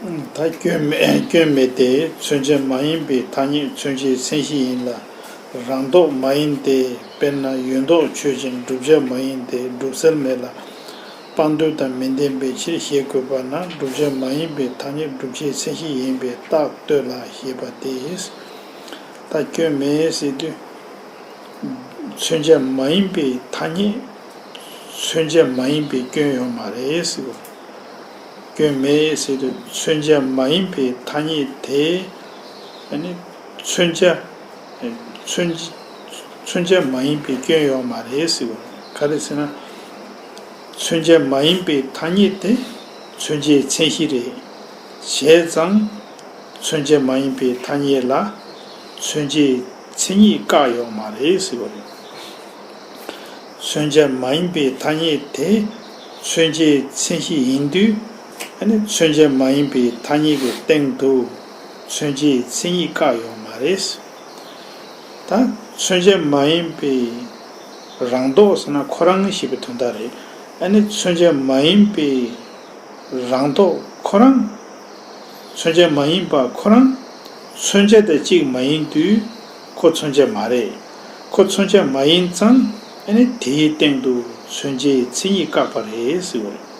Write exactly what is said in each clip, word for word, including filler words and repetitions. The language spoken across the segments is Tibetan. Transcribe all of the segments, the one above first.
ད་སྐྱོན་མེད་སྐྱོན་མེད་དེ། མཚོན་བྱ་མ་ཡིན་པའི་ཐ་སྙད་མཚོན་བྱའི་མཚན་གཞི་ཡིན་ལ། རང་ལྡོག་མ་ཡིན་ཏེ། དཔེར་ན་ཡོད་མདོག་ཆོས་ཅན། བསྒྲུབ་བྱ་མ་ཡིན་ཏེ། སྒྲུབ་སྲོལ་མེད་ལ་དཔང་འདོད་དང་མི་ལྡན་པའི་ཕྱིར་ཞེས་བཀོད་པ་ན། བསྒྲུབ་བྱ་མ་ཡིན་པའི་ཐ་སྙད་བསྒྲུབ་བྱའི་མཚན་གཞི་ཡིན་པས་རྟགས་ལྟོས་ལ་ཞེས་པ་སྟེ། ད་སྐྱོན་མེད་ཟེར་དུས། མཚོན་བྱ་མ་ཡིན་པའི་ཐ་སྙད་མཚོན་བྱ་མ་ཡིན་པའི་སྐྱོན་ཡོད་མ་རེད་ཟེར་བ། སྐྱོན་མེད་ཟེར་དུས་མཚོན་བྱ་མ་ཡིན་པའི་ཐ་སྙད་དེ། ཨ་ནི་མཚོན་བྱ་མཚོན་མཚོན་བྱ་མ་ཡིན་པའི་སྐྱོན་ཡོད་མ་རེད་ཟེར་བ། ག་རེ་ཟེར་ན། མཚོན་བྱ་མ་ཡིན་པའི་ཐ་སྙད་དེ་མཚོན་བྱའི་མཚན་གཞི་རེད། བྱས་ཙང་། མཚོན་བྱ་མ་ཡིན་པའི་ཐ་སྙད་ལ་མཚོན་བྱའི་མཚན་ཉིད་བཀག་ཡོད་མ་རེད་ཟེར་བ་རེད། མཚོན་བྱ་མ་ཡིན་པའི་ཐ་སྙད་དེ་མཚོན་བྱའི་མཚན་གཞི་ཡིན་དུས། ཨ་ནི་མཚོན་བྱ་མ་ཡིན་པའི་ཐ་སྙད་ཀྱི་སྟེང་དུ་མཚོན་བྱའི་མཚན་ཉིད་བཀག་ཡོད་མ་རེད། ད་མཚོན་བྱ་མ་ཡིན་པའི་རང་ལྡོག་ཟེར་ན་ཁོ་རང་ཞེས་པའི་དོན་དག་རེད། ཨ་ནི་མཚོན་བྱ་མ་ཡིན་པའི་རང་ལྡོག་ཁོ་རང་། མཚོན་བྱ་མ་ཡིན་པ་ཁོ་རང་མཚོན་བྱ་དང་གཅིག་མ་ཡིན་དུས་ཁོ་མཚོན་བྱ་མ་རེད། ཁོ་མཚོན་བྱ་མ་ཡིན་ཙང་ཨ་ནི་དེའི་སྟེང་དུ་མཚོན་བྱའི་མཚན་ཉིད་བཀག་པ་རེད་ཟེར་བ་རེད།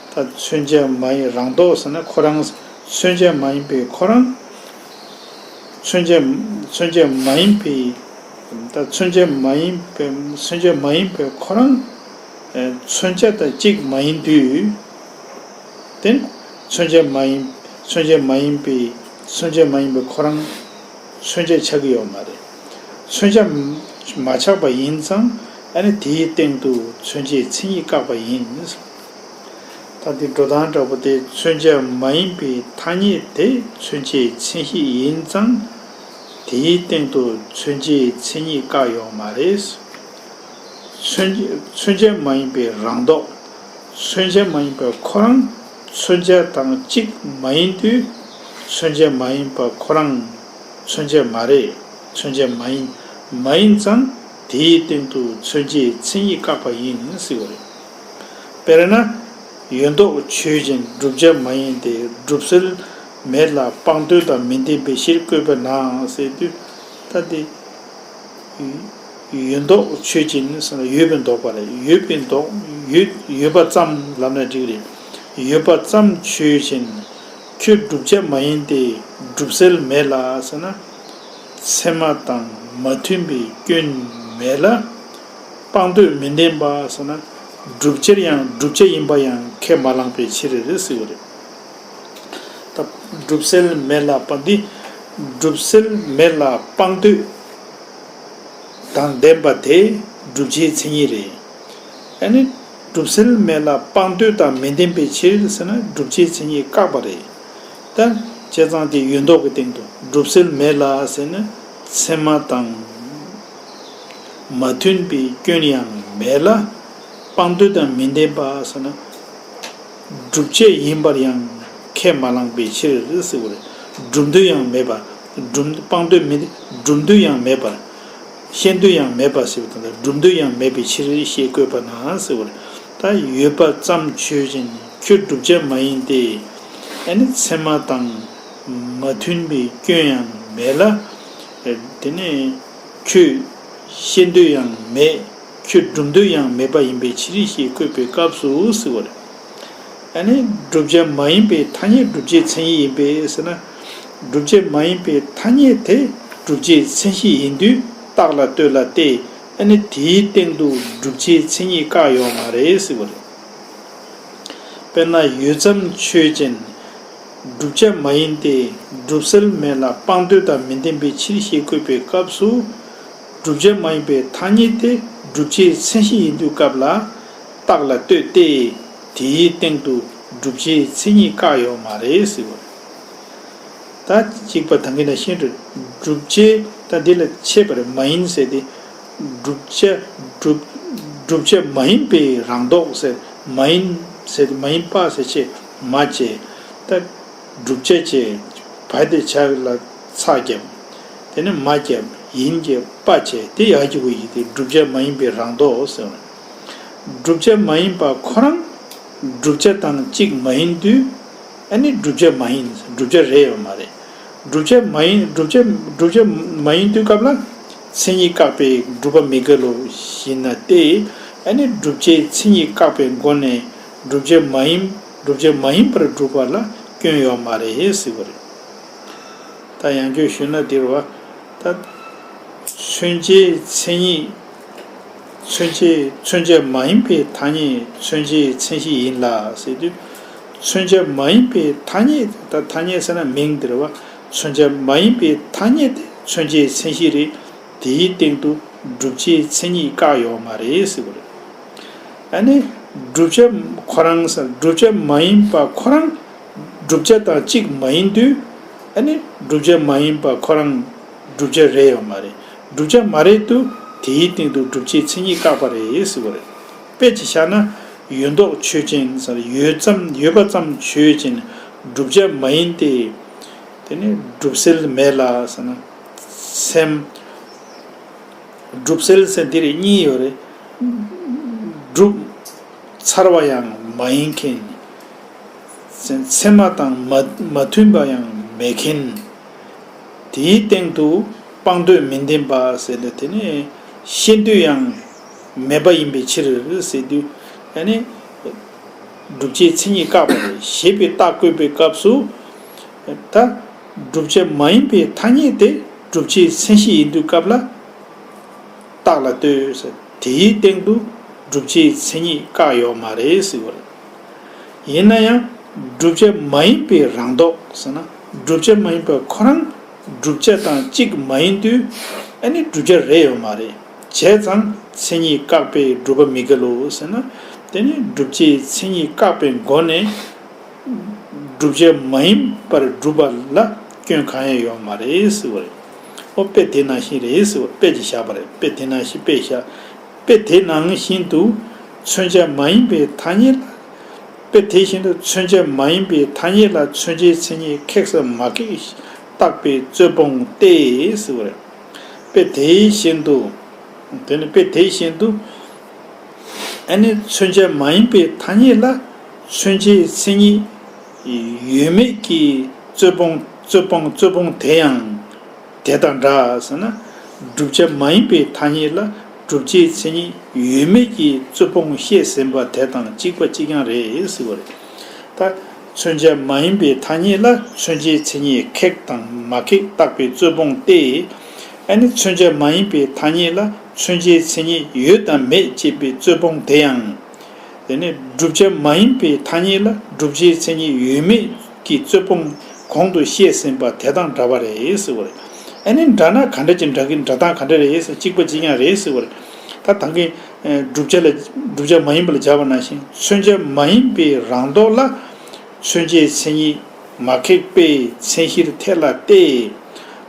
ད་མཚོན་བྱ་མ་ཡིན་རང་ལྡོག་ཟེར་ན་ཁོ་རང་མཚོན་བྱ་མ་ཡིན་པའི་ཁོ་རང་། མཚོན་བྱ་མཚོན་བྱ་མ་ཡིན་པའི། ད་མཚོན་བྱ་མ་ཡིན་པའི་མཚོན་བྱ་མ་ཡིན་པའི་ཁོ་རང་། ཨ། མཚོན་བྱ་དང་གཅིག་མ་ཡིན་དུས། དེ་མཚོན་བྱ་མ་ཡིན་མཚོན་བྱ་མ་ཡིན་པའི་མཚོན་བྱ་མ་ཡིན་པའི་ཁོ་རང་མཚོན་བྱ་ཆགས་ཀྱི་ཡོད་མ་རེད། མཚོན་བྱ་མ་ཆགས་པ་ཡིན་ཙང་ཨ་ནི་དེའི་སྟེང་དུ་མཚོན་བྱའི་མཚན་ཉིད་བཀག་པ་ཡིན། ད་དེ་འགྲོ་སྟངས་འདྲ་པོ་དེ། མཚོན་བྱ་མ་ཡིན་པའི་ཐ་སྙད་དེ་མཚོན་བྱའི་མཚན་གཞི་ཡིན་ཙང་། དེའི་སྟེང་དུ་མཚོན་བྱའི་མཚན་ཉིད་བཀག་ཡོད་མ་རེད། མཚོན་མཚོན་བྱ་མ་ཡིན་པའི་རང་ལྡོག་མཚོན་བྱ་མ་ཡིན་པ་ཁོ་རང་མཚོན་བྱ་དང་གཅིག་མ་ཡིན་དུས། མཚོན་བྱ་མ་ཡིན་པ་ཁོ་རང་མཚོན་བྱ་མ་རེད། མཚོན་བྱ་མ་ཡིན། མ་ཡིན་ཙང་དེའི་སྟེང་དུ་མཚོན་བྱའི་མཚན་ཉིད་བཀག་པ་ཡིན་ཟེར་བ་རེད། དཔེར་ན། ཡོད་མདོག་ཆོས་ཅན། བསྒྲུབ་བྱ་མ་ཡིན་ཏེ། སྒྲུབ་སྲོལ་མེད་ལ་དཔང་འདོད་དང་མི་ལྡན་པའི་ཕྱིར་བཀོད་པ་ན་ཟེར་དུས། ད་དེ་ཡོད་མདོག་ཆོས་ཅན་ཟེར་ན་ཡོད་པའི་ལྡོག་པ་རེད། ཡོད་པའི་ལྡོག་ཡོད་ཡོད་པ་ཙམ་ལབ་ན་འགྲིག་རེད། ཡོད་པ་ཙམ་ཆོས་ཅན། ཁྱོད་བསྒྲུབ་བྱ་མ་ཡིན་ཏེ། སྒྲུབ་སྲོལ་མེད་ལ་ཟེར་ན། ཚད་མ་དང་མ་མཐུན་པའི་སྐྱོན་མེད་ལ། དཔང་འདོད་མི་ལྡན་པ་ཟེར་ན། བསྒྲུབ་བྱར་ཡང་བསྒྲུབ་བྱ་ཡིན་པར་ཡང་ཁས་མ་བླངས་པའི་ཕྱིར་རེད་ཟེར་བ་རེད། ད་སྒྲུབ་སྲོལ་མེད་ལ་པ་འདི། སྒྲུབ་སྲོལ་མེད་ལ་དཔང་འདོད་དང་ལྡན་པ་དེ་བསྒྲུབ་བྱའི་མཚན་ཉིད་རེད། ཨ་ནི། སྒྲུབ་སྲོལ་མེད་ལ་དཔང་འདོད་དང་མི་ལྡན་པའི་ཕྱིར་ཟེར་ན་བསྒྲུབ་བྱའི་མཚན་ཉིད་བཀག་པ་རེད། ད། བྱས་ཙང་དེ་ཡོད་མདོག་གི་སྟེང་དུ་སྒྲུབ་སྲོལ་མེད་ལ་ཟེར་ན། ཚད་མ་དང་མ་མཐུན་པའི་སྐྱོན་ཡང་མེད་ལ། དཔང་འདོད་དང་མི་ལྡན་པ་ཟེར་ན། བསྒྲུབ་བྱ་ཡིན་པར་ཡང་ཁས་མ་བླངས་པའི་ཕྱིར་ཟེར་བ་རེད། སྒྲུབ་འདོད་ཡང་མེད་པ། སྒྲུབ་དཔང་འདོད་མི་སྒྲུབ་འདོད་ཡང་མེད་པར། ཤེས་འདོད་ཡང་མེད་པ་ཟེར་བ་དང་། སྒྲུབ་འདོད་ཡང་མེད་པའི་ཕྱིར་ཞེས་བཀོད་པ་ན་ཟེར་བ་རེད། ད་ཡོད་པ་ཙམ་ཆོས་ཅན། ཁྱོད་བསྒྲུབ་བྱ་མ་ཡིན་ཏེ། ཨ་ནི་ཚད་མ་དང་མ་མཐུན་པའི་སྐྱོན་ཡང་མེད་ལ། དེ་ནས་ཁྱོད་ཤེས་འདོད་ཡང་མེད། ཁྱོད་སྒྲུབ་འདོད་ཡང་མེད་པ་ཡིན་པའི་ཕྱིར་ཞེས་བཀོད་པའི་སྐབས་སུ་ཟེར་བ་རེད། ཨ་ནི་བསྒྲུབ་བྱ་མ་ཡིན་པའི་ཐ་སྙད་བསྒྲུབ་བྱའི་མཚན་ཉིད་ཡིན་པས་ཟེར་ན། བསྒྲུབ་བྱ་མ་ཡིན་པའི་ཐ་སྙད་དེ་བསྒྲུབ་བྱའི་མཚན་གཞི་ཡིན་དུས་རྟགས་ལ་ལྟོས་ལ་སྟེ། ཨ་ནི་དེའི་སྟེང་དུ་བསྒྲུབ་བྱའི་མཚན་ཉིད་བཀག་ཡོད་མ་རེད་ཟེར་བ་རེད། དཔེར་ན་ཡོད་ཙམ་ཆོས་ཅན། བསྒྲུབ་བྱ་མ་ཡིན་ཏེ། སྒྲུབ་སྲོལ་མེད་ལ་དཔང་འདོད་དང་མི་ལྡན་པའི་ཕྱིར་ཞེས་བཀོད་པའི་སྐབས་སུ། བསྒྲུབ་བྱ་མ་ཡིན་པའི་ཐ་སྙད་དེ་བསྒྲུབ་བྱའི་མཚན་གཞི་ཡིན་དུས་སྐབས་ལ། རྟགས་ལ་ལྟོས་ཏེ། དེའི་སྟེང་དུ་བསྒྲུབ་བྱའི་མཚན་ཉིད་བཀག་ཡོད་མ་རེད་ཟེར་བ་རེད། ད་གཅིག་པ་ད་གིན་ན་ཤེས་རེད། བསྒྲུབ་བྱའི་ད་འདི་ལ་ཕྱེ་བ་རེད། མ་ཡིན་ཟེར་ཏེ། བསྒྲུབ་བྱ་བསྒྲུབ་བསྒྲུབ་བྱ་མ་ཡིན་པའི་རང་ལྡོག་ཟེར། མ་ཡིན་ཟེར་ཏེ་མ་ཡིན་པ་ཟེར་བྱས་མ་བྱས། ད་བསྒྲུབ་བྱ་བྱས། བ་དེ་བྱ་ལ་ཚ་བརྒྱབ། དེ་ནས་མ་བརྒྱབ། ཡིན་བརྒྱབ། པ་བྱས། དེ་ཡག་གི་བུ་ཡིན་ཏེ་བསྒྲུབ་བྱ་མ་ཡིན་པའི་རང་ལྡོག་ཟེར་བ། བསྒྲུབ་བྱ་མ་ཡིན་པ་ཁོ་རང་བསྒྲུབ་བྱ་དང་གཅིག་མ་ཡིན་དུས། ཨ་ནི་བསྒྲུབ་བྱ་མ་ཡིན། བསྒྲུབ་བྱ་རེད་ཡོད་མ་རེད། བསྒྲུབ་བྱ་མ་ཡིན། བསྒྲུབ་བྱ་བསྒྲུབ་བྱ་མ་ཡིན་དུས་སྐབས་ལ་མཚན་ཉིད་བཀག་པའི་སྒྲུབ་པ་མི་འགལ་ལོ་ཞེ་ན་སྟེ། ཨ་ནི་བསྒྲུབ་བྱའི་མཚན་ཉིད་བཀག་པའི་སྒོ་ནས་བསྒྲུབ་བྱ་མ་ཡིན། བསྒྲུབ་བྱ་མ་ཡིན་པར་སྒྲུབ་པ་ལ་སྐྱོན་ཡོད་མ་རེད་ཟེར་བ་རེད། ད་ཡང་བསྐྱར་ཞུས་ན་འདིར་བ། ད་མཚོན་བྱའི་མཚན་ཉིད། མཚོན་བྱའི་མཚོན་བྱ་མ་ཡིན་པའི་ཐ་སྙད་མཚོན་བྱའི་མཚན་གཞི་ཡིན་ལ་ཟེར་དུས། མཚོན་བྱ་མ་ཡིན་པའི་ཐ་སྙད། ད་ཐ་སྙད་ཟེར་ན་མིང་འདིར་བ། མཚོན་བྱ་མ་ཡིན་པའི་ཐ་སྙད་དེ་མཚོན་བྱའི་མཚན་གཞི་རེད། དེའི་སྟེང་དུ་བསྒྲུབ་བྱའི་མཚན་ཉིད་བཀག་ཡོད་མ་རེད་ཟེར་བ་རེད། ཨ་ནི་བསྒྲུབ་བྱ་ཁོ་རང་ཟེར། བསྒྲུབ་བྱ་མ་ཡིན་པ་ཁོ་རང་བསྒྲུབ་བྱ་དང་གཅིག་མ་ཡིན་དུས། ཨ་ནི་བསྒྲུབ་བྱ་མ་ཡིན་པ་ཁོ་རང་བསྒྲུབ་བྱ་རེད་ཡོད་མ་རེད། བསྒྲུབ་བྱ་མ་རེད་དུས་དེའི་སྟེང་དུ་བསྒྲུབ་བྱའི་མཚན་ཉིད་བཀག་པ་རེད་ཟེར་བ་རེད། དཔེ་ཅིག་བཞག་ན། ཡོད་མདོག་ཆོས་ཅན་ཟེར། ཡོད་ཙམ་ཡོད་པ་ཙམ་ཆོས་ཅན། བསྒྲུབ་བྱ་མ་ཡིན་ཏེ། དེ་ནི་སྒྲུབ་སེལ་མེད་ལ་ཟེར་ན། སེམས། སྒྲུབ་སེལ་ཟེར་འདི་རེད། གཉིས་ཡོད་རེད། སྒྲུབ་ཚར་བ་ཡང་མ་ཡིན་མཁན། མཚན་མ་དང་མ་མ་མཐུན་པ་ཡང་མེད་མཁན། དེའི་སྟེང་དུ་སྤང་འདོད་མི་ལྡན་པ་ཟེར་ཏེ། དེ་ནི་ཤེས་འདོད་ཡང་མེད་པ་ཡིན་པའི་ཕྱིར་ཟེར་དུས། ཨ་ནི་བསྒྲུབ་བྱའི་མཚན་ཉིད་བཀག་པ་རེད། ཞེས་པའི་རྟགས་བཀོད་པའི་སྐབས་སུ། ད་བསྒྲུབ་བྱ་མ་ཡིན་པའི་ཐ་སྙད་དེ་བསྒྲུབ་བྱའི་མཚན་གཞི་ཡིན་དུས་སྐབས་ལ། རྟགས་ལ་ལྟོས་ཟེར། དེའི་སྟེང་དུ་བསྒྲུབ་བྱའི་མཚན་ཉིད་བཀག་ཡོད་མ་རེད་ཟེར་བ་རེད། ཡིན་ན་ཡང་བསྒྲུབ་བྱ་མ་ཡིན་པའི་རང་ལྡོག་ཟེར་ན། བསྒྲུབ་བྱ་མ་ཡིན་པ་ཁོ་རང་བསྒྲུབ་བྱ་དང་གཅིག་མ་ཡིན་དུས། ཨ་ནི་བསྒྲུབ་བྱ་རེད་ཡོད་མ་རེད། བྱས་ཙང་མཚན་ཉིད་བཀག་པས་སྒྲུབ་པ་མི་འགལ་ལོ་ཟེར་ན། དེ་ནི་བསྒྲུབ་བྱའི་མཚན་ཉིད་བཀག་པའི་སྒོ་ནས། བསྒྲུབ་བྱ་མ་ཡིན་པར་སྒྲུབ་པ་ལ་སྐྱོན་གང་ཡང་ཡོད་མ་རེད་ཟེར་བ་རེད། ཨོ་དཔེ་དེ་ནང་བཞིན་རེད་ཟེར་བ། དཔེ་ཅིག་བཞག་པ་རེད། དཔེ་དེ་ནང་བཞིན་དཔེ་བཞག་དཔེ་དེ་ནང་བཞིན་དུ་མཚོན་བྱ་མ་ཡིན་པའི་ཐ་སྙད་ལ། དཔེ་དེ་བཞིན་དུ་མཚོན་བྱ་མ་ཡིན་པའི་ཐ་སྙད་ལ་མཚོན་བྱའི་མཚན་ཉིད་ཁེགས་སམ་མ་ཁེགས་བརྟག་པའི་རྩོད་སྤོང་སྟེ་ཟེར་བ་རེད། དཔེ་དེ་བཞིན་དུ། དེ་ནི་དཔེ་དེ་བཞིན་དུ། ཨ་ནི་མཚོན་བྱ་མ་ཡིན་པའི་ཐ་སྙད་ལ་མཚོན་བྱའི་མཚན་ཉིད་ཡོད་མེད་ཀྱི་རྩོད་སྤོང་། རྩོད་སྤོང་། རྩོད་སྤོང་དེ་ཡང་དེ་དང་འདྲ་ཟེར་ན། བསྒྲུབ་བྱ་མ་ཡིན་པའི་ཐ་སྙད་ལ་བསྒྲུབ་བྱའི་མཚན་ཉིད་ཡོད་མེད་ཀྱི་རྩོད་སྤོང་བཤད་ཟིན་པ་དེ་དང་གཅིག་པ་གཅིག་རྐྱང་རེད་ཟེར་བ་རེད། ད་མཚོན་བྱ་མ་ཡིན་པའི་ཐ་སྙད་ལ་མཚོན་བྱའི་མཚན་ཉིད་ཁེགས་དང་མ་ཁེགས་བརྟག་པའི་རྩོད་སྤོང་སྟེ། ཨ་ནི་མཚོན་བྱ་མ་ཡིན་པའི་ཐ་སྙད་ལ་མཚོན་བྱའི་མཚན་ཉིད་ཡོད་དམ་མེད་ཅེས་པའི་རྩོད་སྤོང་དེ་ཡང་། དེ་ནས་བསྒྲུབ་བྱ་མ་ཡིན་པའི་ཐ་སྙད་ལ་བསྒྲུབ་བྱའི་མཚན་ཉིད་ཡོད་མེད་ཀྱི་རྩོད་སྤོང་གོང་དུ་བཤད་ཟིན་པ་དེ་དང་འདྲ་བ་རེད་ཟེར་བ་རེད། ཨ་ནི་འདྲ་ན་ག་འདྲ་ཅིག་འདྲ་གི། འདྲ་སྟངས་ག་འདྲ་རེད་ཟེར། གཅིག་པ་གཅིག་རྐྱང་རེད་ཟེར་བ་རེད། ད་ད་གིན་བསྒྲུབ་བྱ་ལ། བསྒྲུབ་བྱ་མ་ཡིན་པ་ལ་སྦྱར་བ་ནང་བཞིན། མཚོན་བྱ་མ་ཡིན་པའི་རང་ལྡོག་ལ་མཚོན་བྱའི་མཚན་ཉིད་མ་ཁེགས་པས་མཚན་གཞིར་ཐལ་ལ་སྟེ།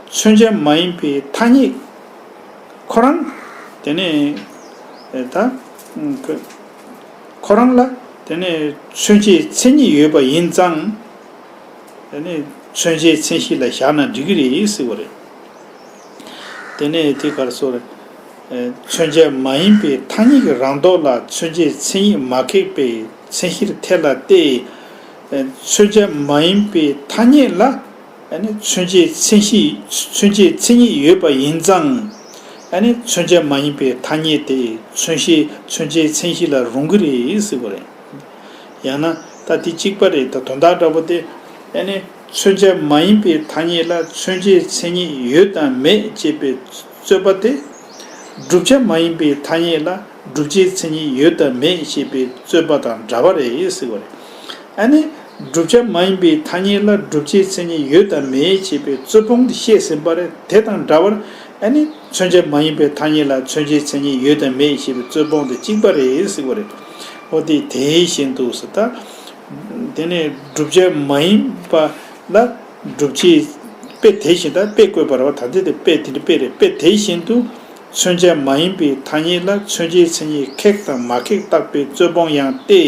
མཚོན་བྱ་མ་ཡིན་པའི་ཐ་སྙད་ཁོ་རང་། དེ་ནས་ད་ཁོ་རང་ལ་དེ་ནས་མཚོན་བྱའི་མཚན་ཉིད་ཡོད་པ་ཡིན་ཙང་། དེ་ནས་མཚོན་བྱའི་མཚན་གཞི་ལ་བཞག་ན་འགྲིག་གི་རེད་ཟེར་བ་རེད། དེ་ནས་དེ་གར་སོ་རེད། མཚོན་བྱ་མ་ཡིན་པའི་ཐ་སྙད་ཀྱི་རང་ལྡོག་ལ་མཚོན་བྱའི་མཚན་ཉིད་མ་ཁེགས་པས་མཚན་གཞིར་ཐལ་ལ་སྟེ། མཚོན་བྱ་མ་ཡིན་པའི་ཐ་སྙད་ལ། ཨ་ནི་མཚོན་བྱའི་མཚན་གཞི། མཚོན་བྱའི་མཚན་ཉིད་ཡོད་པ་ཡིན་ཙང་། ཨ་ནི་མཚོན་བྱ་མ་ཡིན་པའི་ཐ་སྙད་དེ་མཚོན་བྱའི། མཚོན་བྱའི་མཚན་གཞི་ལ་རུང་གི་རེད་ཟེར་བ་རེད། ཡང་ན་ད་དེ་གཅིག་པ་རེད། ད་དོན་དག་འདྲ་པོ་དེ། ཨ་ནི་མཚོན་བྱ་མ་ཡིན་པའི་ཐ་སྙད་ལ་མཚོན་བྱའི་མཚན་ཉིད་ཡོད་དམ་མེད་ཅེས་པའི་རྩོད་པ་དེ། བསྒྲུབ་བྱ་མ་ཡིན་པའི་ཐ་སྙད་ལ་བསྒྲུབ་བྱའི་མཚན་ཉིད་ཡོད་དམ་མེད་ཅེས་པའི་རྩོད་པ་དང་འདྲ་བ་རེད་ཟེར་བ་རེད། ཨ་ནི་བསྒྲུབ་བྱ་མ་ཡིན་པའི་ཐ་སྙད་ལ་བསྒྲུབ་བྱའི་མཚན་ཉིད་ཡོད་དམ་མེད་ཅེས་པའི་རྩོད་སྤོང་དེ་བཤད་ཟིན་པ་རེད། དེ་དང་འདྲ་བར། ཨ་ནི་མཚོན་བྱ་མ་ཡིན་པའི་ཐ་སྙད་ལ་མཚོན་བྱའི་མཚན་ཉིད་ཡོད་དམ་མེད་ཅེས་པའི་རྩོད་སྤོང་དེ་གཅིག་པ་རེད་ཟེར་བ་རེད། འོ་དེ་དེ་བཞིན་དུ་ཟེར། ད་དེ་ནས་བསྒྲུབ་བྱ་མ་ཡིན་པ་ལ་བསྒྲུབ་བྱའི། དཔེ་དེ་བཞིན། ད་དཔེ་བཀོད་པ་རེད་བ། ད་འདི་དེ་དཔེ་དེ་འདྲ་དཔེ་རེད། དཔེ་དེ་བཞིན་དུ་མཚོན་བྱ་མ་ཡིན་པའི་ཐ་སྙད་ལ་མཚོན་བྱའི་མཚན་ཉིད་ཁེགས་དང་མ་ཁེགས་བརྟག་པའི་རྩོད་སྤོང་ཡང་སྟེ།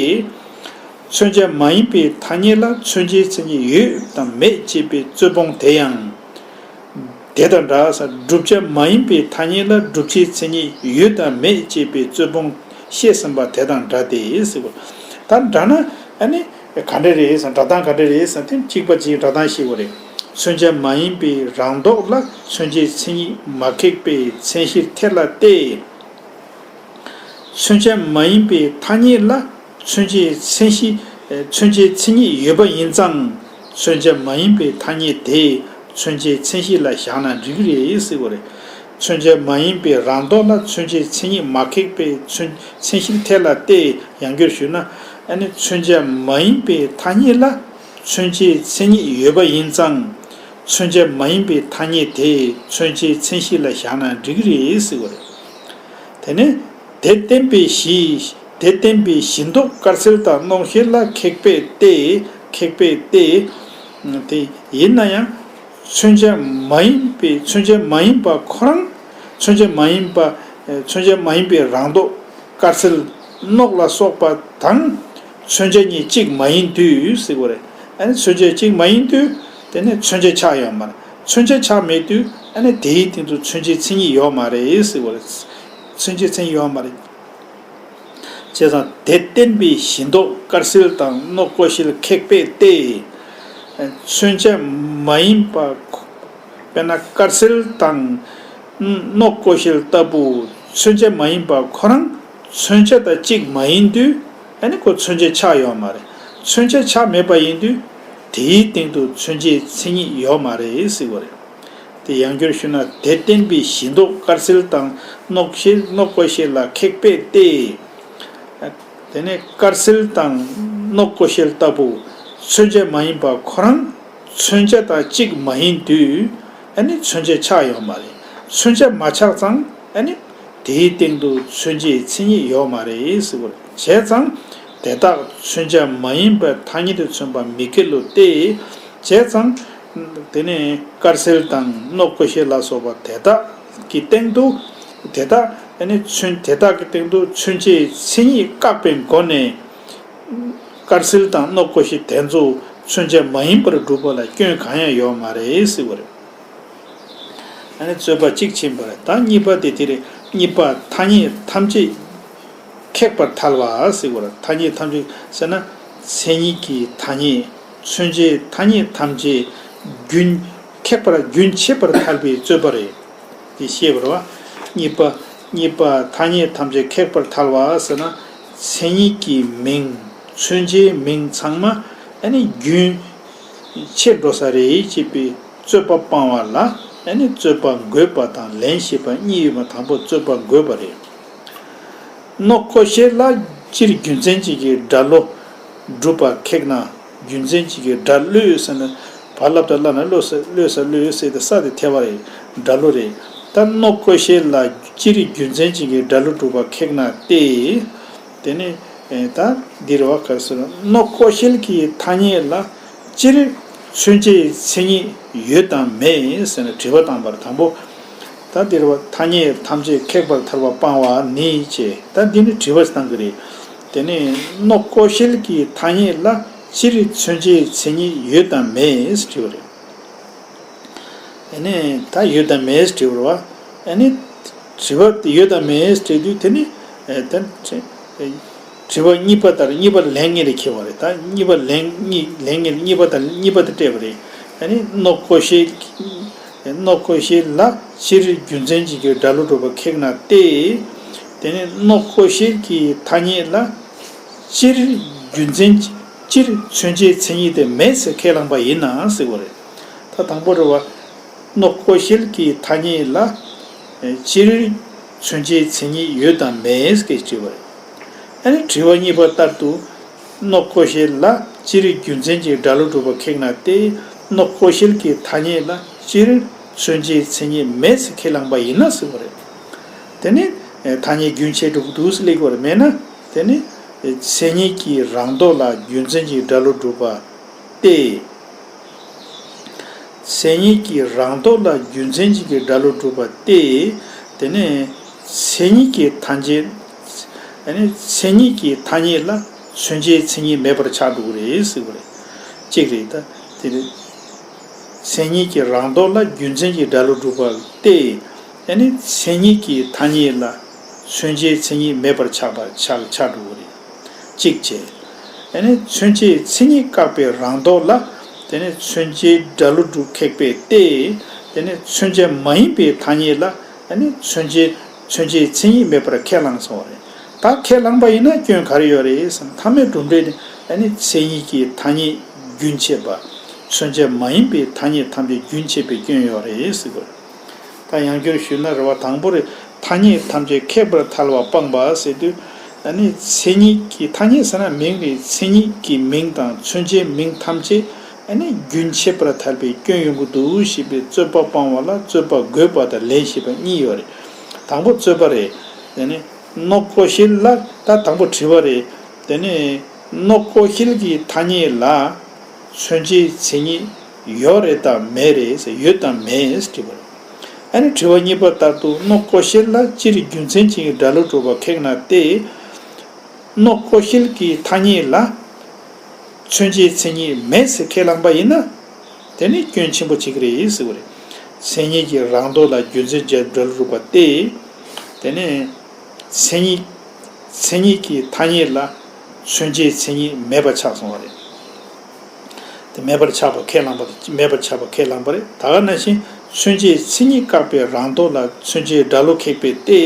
མཚོན་བྱ་མ་ཡིན་པའི་ཐ་སྙད་ལ་མཚོན་བྱའི་མཚན་ཉིད་ཡོད་དམ་མེད་ཅེས་པའི་རྩོད་སྤོང་དེ་ཡང་། དེ་དང་འདྲ་ཟེར། བསྒྲུབ་བྱ་མ་ཡིན་པའི་ཐ་སྙད་ལ་བསྒྲུབ་བྱའི་མཚན་ཉིད་ཡོད་དམ་མེད་ཅེས་པའི་རྩོད་སྤོང་བཤད་ཟིན་པ་དེ་དང་འདྲ་སྟེ་ཟེར་བ། ད་འདྲ་ན་ཨ་ནི་ ག་འདྲ་རེད་ཟེར། སྒྲ་གདངས་ག་འདྲ་རེད་ཟེར་དེ་གཅིག་པ་གཅིག་སྒྲ་གདངས་ཤེས་དགོས་རེད། མཚོན་བྱ་མ་ཡིན་པའི་རང་ལྡོག་ལ་མཚོན་བྱའི་མཚན་ཉིད་མ་ཁེགས་པའི་མཚན་གཞིར་ཐལ་ལ་སྟེ། མཚོན་བྱ་མ་ཡིན་པའི་ཐ་སྙད་ལ་མཚོན་བྱའི་མཚན་གཞི། མཚོན་བྱའི་མཚན་ཉིད་ཡོད་པ་ཡིན་ཙང་། མཚོན་བྱ་མ་ཡིན་པའི་ཐ་སྙད་དེ་མཚོན་བྱའི་མཚན་གཞི་ལ་བཞག་ན་འགྲིག་གི་རེད་ཟེར་བ་རེད། མཚོན་བྱ་མ་ཡིན་པའི་རང་ལྡོག་ལ་མཚོན་བྱའི་མཚན་ཉིད་མ་ཁེགས་པའི་མཚོན་མཚན་གཞིར་ཐལ་ལ་སྟེ། ཡང་བསྐྱར་ཞུས་ན། ཨ་ནི་མཚོན་བྱ་མ་ཡིན་པའི་ཐ་སྙད་ལ་མཚོན་བྱའི་མཚན་ཉིད་ཡོད་པ་ཡིན་ཙང་། མཚོན་བྱ་མ་ཡིན་པའི་ཐ་སྙད་དེ་མཚོན་བྱའི་མཚན་གཞི་ལ་བཞག་ན་འགྲིག་གི་རེད་ཟེར་བ་རེད། དེ་ནས་དེ་བསྟན་པའི་གཞི། དེ་བསྟན་པའི་གཞི་ལྡོག་དཀར་སེལ་དང་སྣོག་ཤེར་ལ་ཁེགས་པས་ཏེ། ཁེགས་པས་ཏེ། དེ་ཡིན་ན་ཡང་། མཚོན་བྱ་མ་ཡིན་པའི། མཚོན་བྱ་མ་ཡིན་པ་ཁོ་རང་། མཚོན་བྱ་མ་ཡིན་པ། མཚོན་བྱ་མ་ཡིན་པའི་རང་ལྡོག་དཀར་སེལ་སྣོག་ལ་སོགས་པ་དང་། མཚོན་བྱ་གཉིས་གཅིག་མ་ཡིན་དུས་ཟེར་བ་རེད། ཨ་ནི་མཚོན་བྱ་གཅིག་མ་ཡིན་དུས། དེ་ནས་མཚོན་བྱ་ཆགས་ཡོད་མ་རེད། མཚོན་བྱ་ཆགས་མེད་དུས། ཨ་ནི་དེའི་སྟེང་དུ་མཚོན་བྱའི་མཚན་ཉིད་ཡོད་མ་རེད་ཟེར་བ་རེད། མཚོན་བྱའི་མཚན་ཉིད་ཡོད་མ་རེད། བྱས་ཙང་དེ་བསྟན་པའི་གཞི་ལྡོག་དཀར་སེལ་དང་སྣོག་ཀོ་ཤལ་ཁེགས་པས་ཏེ། མཚོན་བྱ་མ་ཡིན་པ། དཔེར་ན་དཀར་སེལ་དང་སྣོག་ཀོ་ཤལ་ལྟ་བུ་མཚོན་བྱ་མ་ཡིན་པ་ཁོ་རང་མཚོན་བྱ་དང་གཅིག་མ་ཡིན་དུས། ཨ་ནི་ཁོ་མཚོན་བྱ་ཆགས་ཡོད་མ་རེད། མཚོན་བྱ་ཆགས་མེད་པ་ཡིན་དུས། དེའི་སྟེང་དུ་མཚོན་བྱའི་མཚན་ཉིད་ཡོད་མ་རེད་ཟེར་བ་རེད། དེ་ཡང་བསྐྱར་ཞུ་ན། དེ་བསྟན་པའི་གཞི་ལྡོག་དཀར་སེལ་དང་སྣོག་ཤེལ། སྣོག་ཀོ་ཤལ་ལ་ཁེགས་པས་ཏེ། དེ་ནས་དཀར་སེལ་དང་སྣོག་ཀོ་ཤལ་ལྟ་བུ་མཚོན་བྱ་མ་ཡིན་པ་ཁོ་རང་མཚོན་བྱ་དང་གཅིག་མ་ཡིན་དུས། ཨ་ནི་མཚོན་བྱ་ཆགས་ཡོད་མ་རེད། མཚོན་བྱ་མ་ཆགས་ཙང་། ཨ་ནི་དེའི་སྟེང་དུ་མཚོན་བྱའི་མཚན་ཉིད་ཡོད་མ་རེད་ཟེར་བ་རེད། བྱས་ཙང་དེ་དག་མཚོན་བྱ་མ་ཡིན་པའི་ཐ་སྙད་དུ་མཚོན་པ་མི་འགལ་ལོ་སྟེ། བྱས་ཙང་། དེ་ནས་དཀར་སེལ་དང་སྣོག་ཀོ་ཤལ་ལ་སོགས་པ་དེ་དག་གི་སྟེང་དུ། དེ་དག་ཨ་ནི་མཚོན། དེ་དག་གི་སྟེང་དུ་མཚོན་བྱའི་མཚན་ཉིད་བཀག་པའི་སྒོ་ནས། དཀར་སེལ་དང་སྣོག་ཀོ་ཤལ་དེ་ཚོ་མཚོན་བྱ་མ་ཡིན་པར་སྒྲུབ་པ་ལ་སྐྱོན་གང་ཡང་ཡོད་མ་རེད་ཟེར་བ་རེད། ཨ་ནི་རྩོད་པ་གཅིག་ཕྱིན་པ་རེད། ད་གཉིས་པ་དེ་དེ་རེད། གཉིས་པ་ཐ་སྙད་ཐམས་ཅད་ཁེགས་པར་ཐལ་བ་ཟེར་བ་རེད། ཐ་སྙད་ཐམས་ཅད་ཟེར་ན། མཚན་ཉིད་ཀྱི་ཐ་སྙད། མཚོན་བྱའི་ཐ་སྙད་ཐམས་ཅད་རྒྱུན། ཁེགས་པར་རྒྱུན་ཆད་པར་ཐལ་བའི་རྩོད་པ་རེད། དེ་ཤེས་པར་བ། གཉིས་པ། གཉིས་པ་ཐ་སྙད་ཐམས་ཅད་ཁེགས་པར་ཐལ་བ་ཟེར་ན། མཚན་ཉིད་ཀྱི་མིང་། མཚོན་བྱའི་མིང་ཚང་མ་ཨ་ནི་རྒྱུན་ཆད་འགྲོ་ས་རེད་ཅེས་པའི་རྩོད་པ་སྤང་བ་ལ། ཨ་ནི་རྩོད་པ་འགོད་པ་དང་ལན་ཞེས་པ་གཉིས་ཡོད་པ། དང་པོ་རྩོད་པ་འགོད་པ་རེད། སྣོག་ཀོ་ཤལ་ལ་སྤྱིར་རྒྱུ་མཚན་གཅིག་གི་སྒྲ་བློ་སྒྲུབ་པ་ཁེགས་ན། རྒྱུ་མཚན་གཅིག་གི་སྒྲ་བློས་ཟེར་ན། བ་ལབ་དང་ལ་ན་བློ་ས། བློས་ས། བློས་ཟེར་ཏེ་ས་དེ་ཐལ་བ་རེད། སྒྲ་བློ་རེད། ད་སྣོག་ཀོ་ཤལ་ལ་སྤྱིར་རྒྱུ་མཚན་གཅིག་གི་སྒྲ་བློ་སྒྲུབ་པ་ཁེགས་ན་སྟེ། དེ་ནི་ད་འདིར་བ་ག་རེ་ཟེར་ན། སྣོག་ཀོ་ཤལ་གྱི་ཐ་སྙད་ལ་སྤྱིར་མཚོན་བྱའི་མཚན་ཉིད་ཡོད་དམ་མེད་ཟེར་ན་དྲི་བ་བཏང་བར། དང་པོ། ད་འདིར་བ་ཐ་སྙད་ཐམས་ཅད་ཁེགས་པར་ཐལ་བ་སྤང་བ་ནི་ཅེས། ད་འདི་ནི་དྲི་བ་བཏང་གི་རེད། དེ་ནས་སྣོག་ཀོ་ཤལ་གྱི་ཐ་སྙད་ལ་སྤྱིར་མཚོན་བྱའི་མཚན་ཉིད་ཡོད་དམ་མེད་དྲི་བ་རེད། ཨ་ནི་ད་ཡོད་དམ་མེད་དྲི་བ་རེད་བ། ཨ་ནི་དྲི་བ་དེ་ཡོད་དམ་མེད་དྲི་དུས། དེ་ནི་ད་དྲི་བ་གཉིས་པ་ལྟར། གཉིས་པ་ལན་ངེས་ལ་འཁེལ་བ་རེད། ད་གཉིས་པ་ལན་གཉིས། ལན་ངེས་ལ་གཉིས་པ་ལྟར། གཉིས་པ་དེ་སྤྲད་པ་རེད། ཨ་ནི་སྣོག་ཀོ་ཤལ། སྣོག་ཀོ་ཤལ་ལ་སྤྱིར་རྒྱུ་མཚན་གཅིག་གི་སྒྲ་བློ་སྒྲུབ་པ་ཁེགས་ན་སྟེ། དེ་ནི་སྣོག་ཀོ་ཤལ་གྱི་ཐ་སྙད་ལ་སྤྱིར་རྒྱུ་མཚན། སྤྱིར་མཚོན་བྱའི་མཚན་ཉིད་དེ་མེད་ཟེར་ཁས་བླངས་པ་ཡིན་ན་ཟེར་བ་རེད། ད་དང་པོ་རེད་བ། སྣོག་ཀོ་ཤལ་གྱི་ཐ་སྙད་ལ་སྤྱིར་མཚོན་བྱའི་མཚན་ཉིད་ཡོད་དམ་མེད་ཟེར་དྲིས་པ་རེད། ཨ་ནི་དྲི་བ་གཉིས་པ་ལྟར་དུ། སྣོག་ཀོ་ཤལ་ལ་སྤྱིར་རྒྱུ་མཚན་གྱི་སྒྲ་བློ་སྒྲུབ་པ་ཁེགས་ན་སྟེ། སྣོག་ཀོ་ཤལ་གྱི་ཐ་སྙད་ལ་སྤྱིར་མཚོན་བྱའི་མཚན་ཉིད་མེད་ཟེར་ཁས་བླངས་པ་ཡིན་ན་ཟེར་བ་རེད། དེ་ནི་ཐ་སྙད་རྒྱུན་ཆད་འགྲོ་གི་འདུག་ཟེར་སླེབས་པ་རེད། མེད་ན། དེ་ནི་མཚན་ཉིད་ཀྱི་རང་ལྡོག་ལ་རྒྱུ་མཚན་གྱི་སྒྲ་བློ་སྒྲུབ་པ་སྟེ། མཚན་ཉིད་ཀྱི་རང་ལྡོག་ལ་རྒྱུ་མཚན་གཅིག་གི་སྒྲ་བློ་སྒྲུབ་པ་སྟེ། དེ་ནས་མཚན་ཉིད་ཀྱི་ཐ་སྙད། ཨ་ནི་མཚན་ཉིད་ཀྱི་ཐ་སྙད་ལ་མཚོན་བྱའི་མཚན་ཉིད་མེད་པར་ཆགས་འགྲོ་གི་རེད་ཟེར་བ་རེད། གཅིག་རེད། ད་དེ་རེད། མཚན་ཉིད་ཀྱི་རང་ལྡོག་ལ་རྒྱུ་མཚན་གྱི་སྒྲ་བློ་སྒྲུབ་པ་སྟེ། ཨ་ནི་མཚན་ཉིད་ཀྱི་ཐ་སྙད་ལ་མཚོན་བྱའི་མཚན་ཉིད་མེད་པར་ཆགས་པ། ཆགས། ཆགས་འགྲོ་གི་རེད། གཅིག་བྱས། དེ་ནས་མཚོན་བྱའི་མཚན་ཉིད་བཀག་པའི་རང་ལྡོག་ལ། དེ་ནས་མཚོན་བྱའི་སྒྲ་ཀླུ་སྒྲུབ་ཁེགས་པས་ཏེ། དེ་ནས་མཚོན་བྱ་མ་ཡིན་པའི་ཐ་སྙད་ལ། དེ་ནས་མཚོན་བྱའི་མཚོན་བྱའི་མཚན་ཉིད་མེད་པར་ཁས་བླངས་སོང་བ་རེད། ད་ཁས་བླངས་པ་ཡིན་ན་སྐྱོན་ག་རེ་ཡོད་རེད་ཟེར་ན། ཐ་མའི་གྲུབ་འབྲས་ནི་ཨ་ནི་མཚན་ཉིད་ཀྱི་ཐ་སྙད་རྒྱུན་ཆད་པ། མཚོན་བྱ་མ་ཡིན་པའི་ཐ་སྙད་ཐམས་ཅད་རྒྱུན་ཆད་པའི་སྐྱོན་ཡོད་རེད་ཟེར་དགོས། ད་ཡང་བསྐྱར་ཞུས་ན། རེ་བ་དང་པོ་རེད། ཐ་སྙད་ཐམས་ཅད་ཁེགས་པར་ཐལ་བ་སྤངས་པ་ཟེར་དུས། ཨ་ནི་མཚན་ཉིད་ཀྱི་ཐ་སྙད་ཟེར་ན་མིང་རེད། མཚན་ཉིད་ཀྱི་མིང་དང་མཚོན་བྱའི་མིང་ཐམས་ཅད་ཨ་ནི་རྒྱུན་ཆད་པར་ཐལ་བའི་སྐྱོན་ཡོང་གི་འདུག་ཞེས་པའི་རྩོད་པ་སྤང་བ་ལ་རྩོད་པ་དགོས་པ་དང་ལན་ཞེས་པ་གཉིས་ཡོད་རེད། དང་པོ་རྩོད་པ་རེད། དེ་ནི་ནོག་ཀོ་ཤེལ་ལ། ད་དང་པོ་དྲི་བ་རེད། དེ་ནི་ནོག་ཀོ་ཤེལ་གྱི་ཐ་སྙད་ལ་མཚོན་བྱའི་མཚན་ཉིད་ཡོད་རེད་དམ་མེད་རེད་ཟེར། ཡོད་དམ་མེད་ཟེར་དྲི་བ་རེད། ཨ་ནི་དྲི་བ་གཉིས་པ་ལྟར་དུ། ནོག་ཀོ་ཤེལ་ལ་སྤྱིར་རྒྱུ་མཚན་ཅན་གྱི་སྒྲ་ཀླུ་སྒྲུབ་པ་ཁེགས་ན་སྟེ། ནོག་ཀོ་ཤེལ་གྱི་ཐ་སྙད་ལ་མཚོན་བྱའི་མཚན་ཉིད་མེད་ཟེར་ཁས་བླངས་པ་ཡིན་ན། དེ་ནི་སྐྱོན་ཆེན་པོ་ཆགས་ཀྱི་རེད་ཟེར་བ་རེད། མཚན་ཉིད་ཀྱི་རང་ལྡོག་ལ་རྒྱུ་མཚན་བྱས་སྒྲ་ཀླུ་སྒྲུབ་པ་སྟེ། དེ་ནི་མཚན་ཉིད། མཚན་ཉིད་ཀྱི་ཐ་སྙད་ལ་མཚོན་བྱའི་མཚན་ཉིད་མེད་པ་ཆགས་སོང་བ་རེད། དེ་མེད་པར་ཆགས་པ་ཁས་བླངས་པ། མེད་པར་ཆགས་པ་ཁས་བླངས་པ་རེད། ད་ག་ནང་བཞིན་མཚོན་བྱའི་མཚན་ཉིད་བཀག་པའི་རང་ལྡོག་ལ་མཚོན་བྱའི་སྒྲ་ཀླུ་ཁེགས་པས་ཏེ།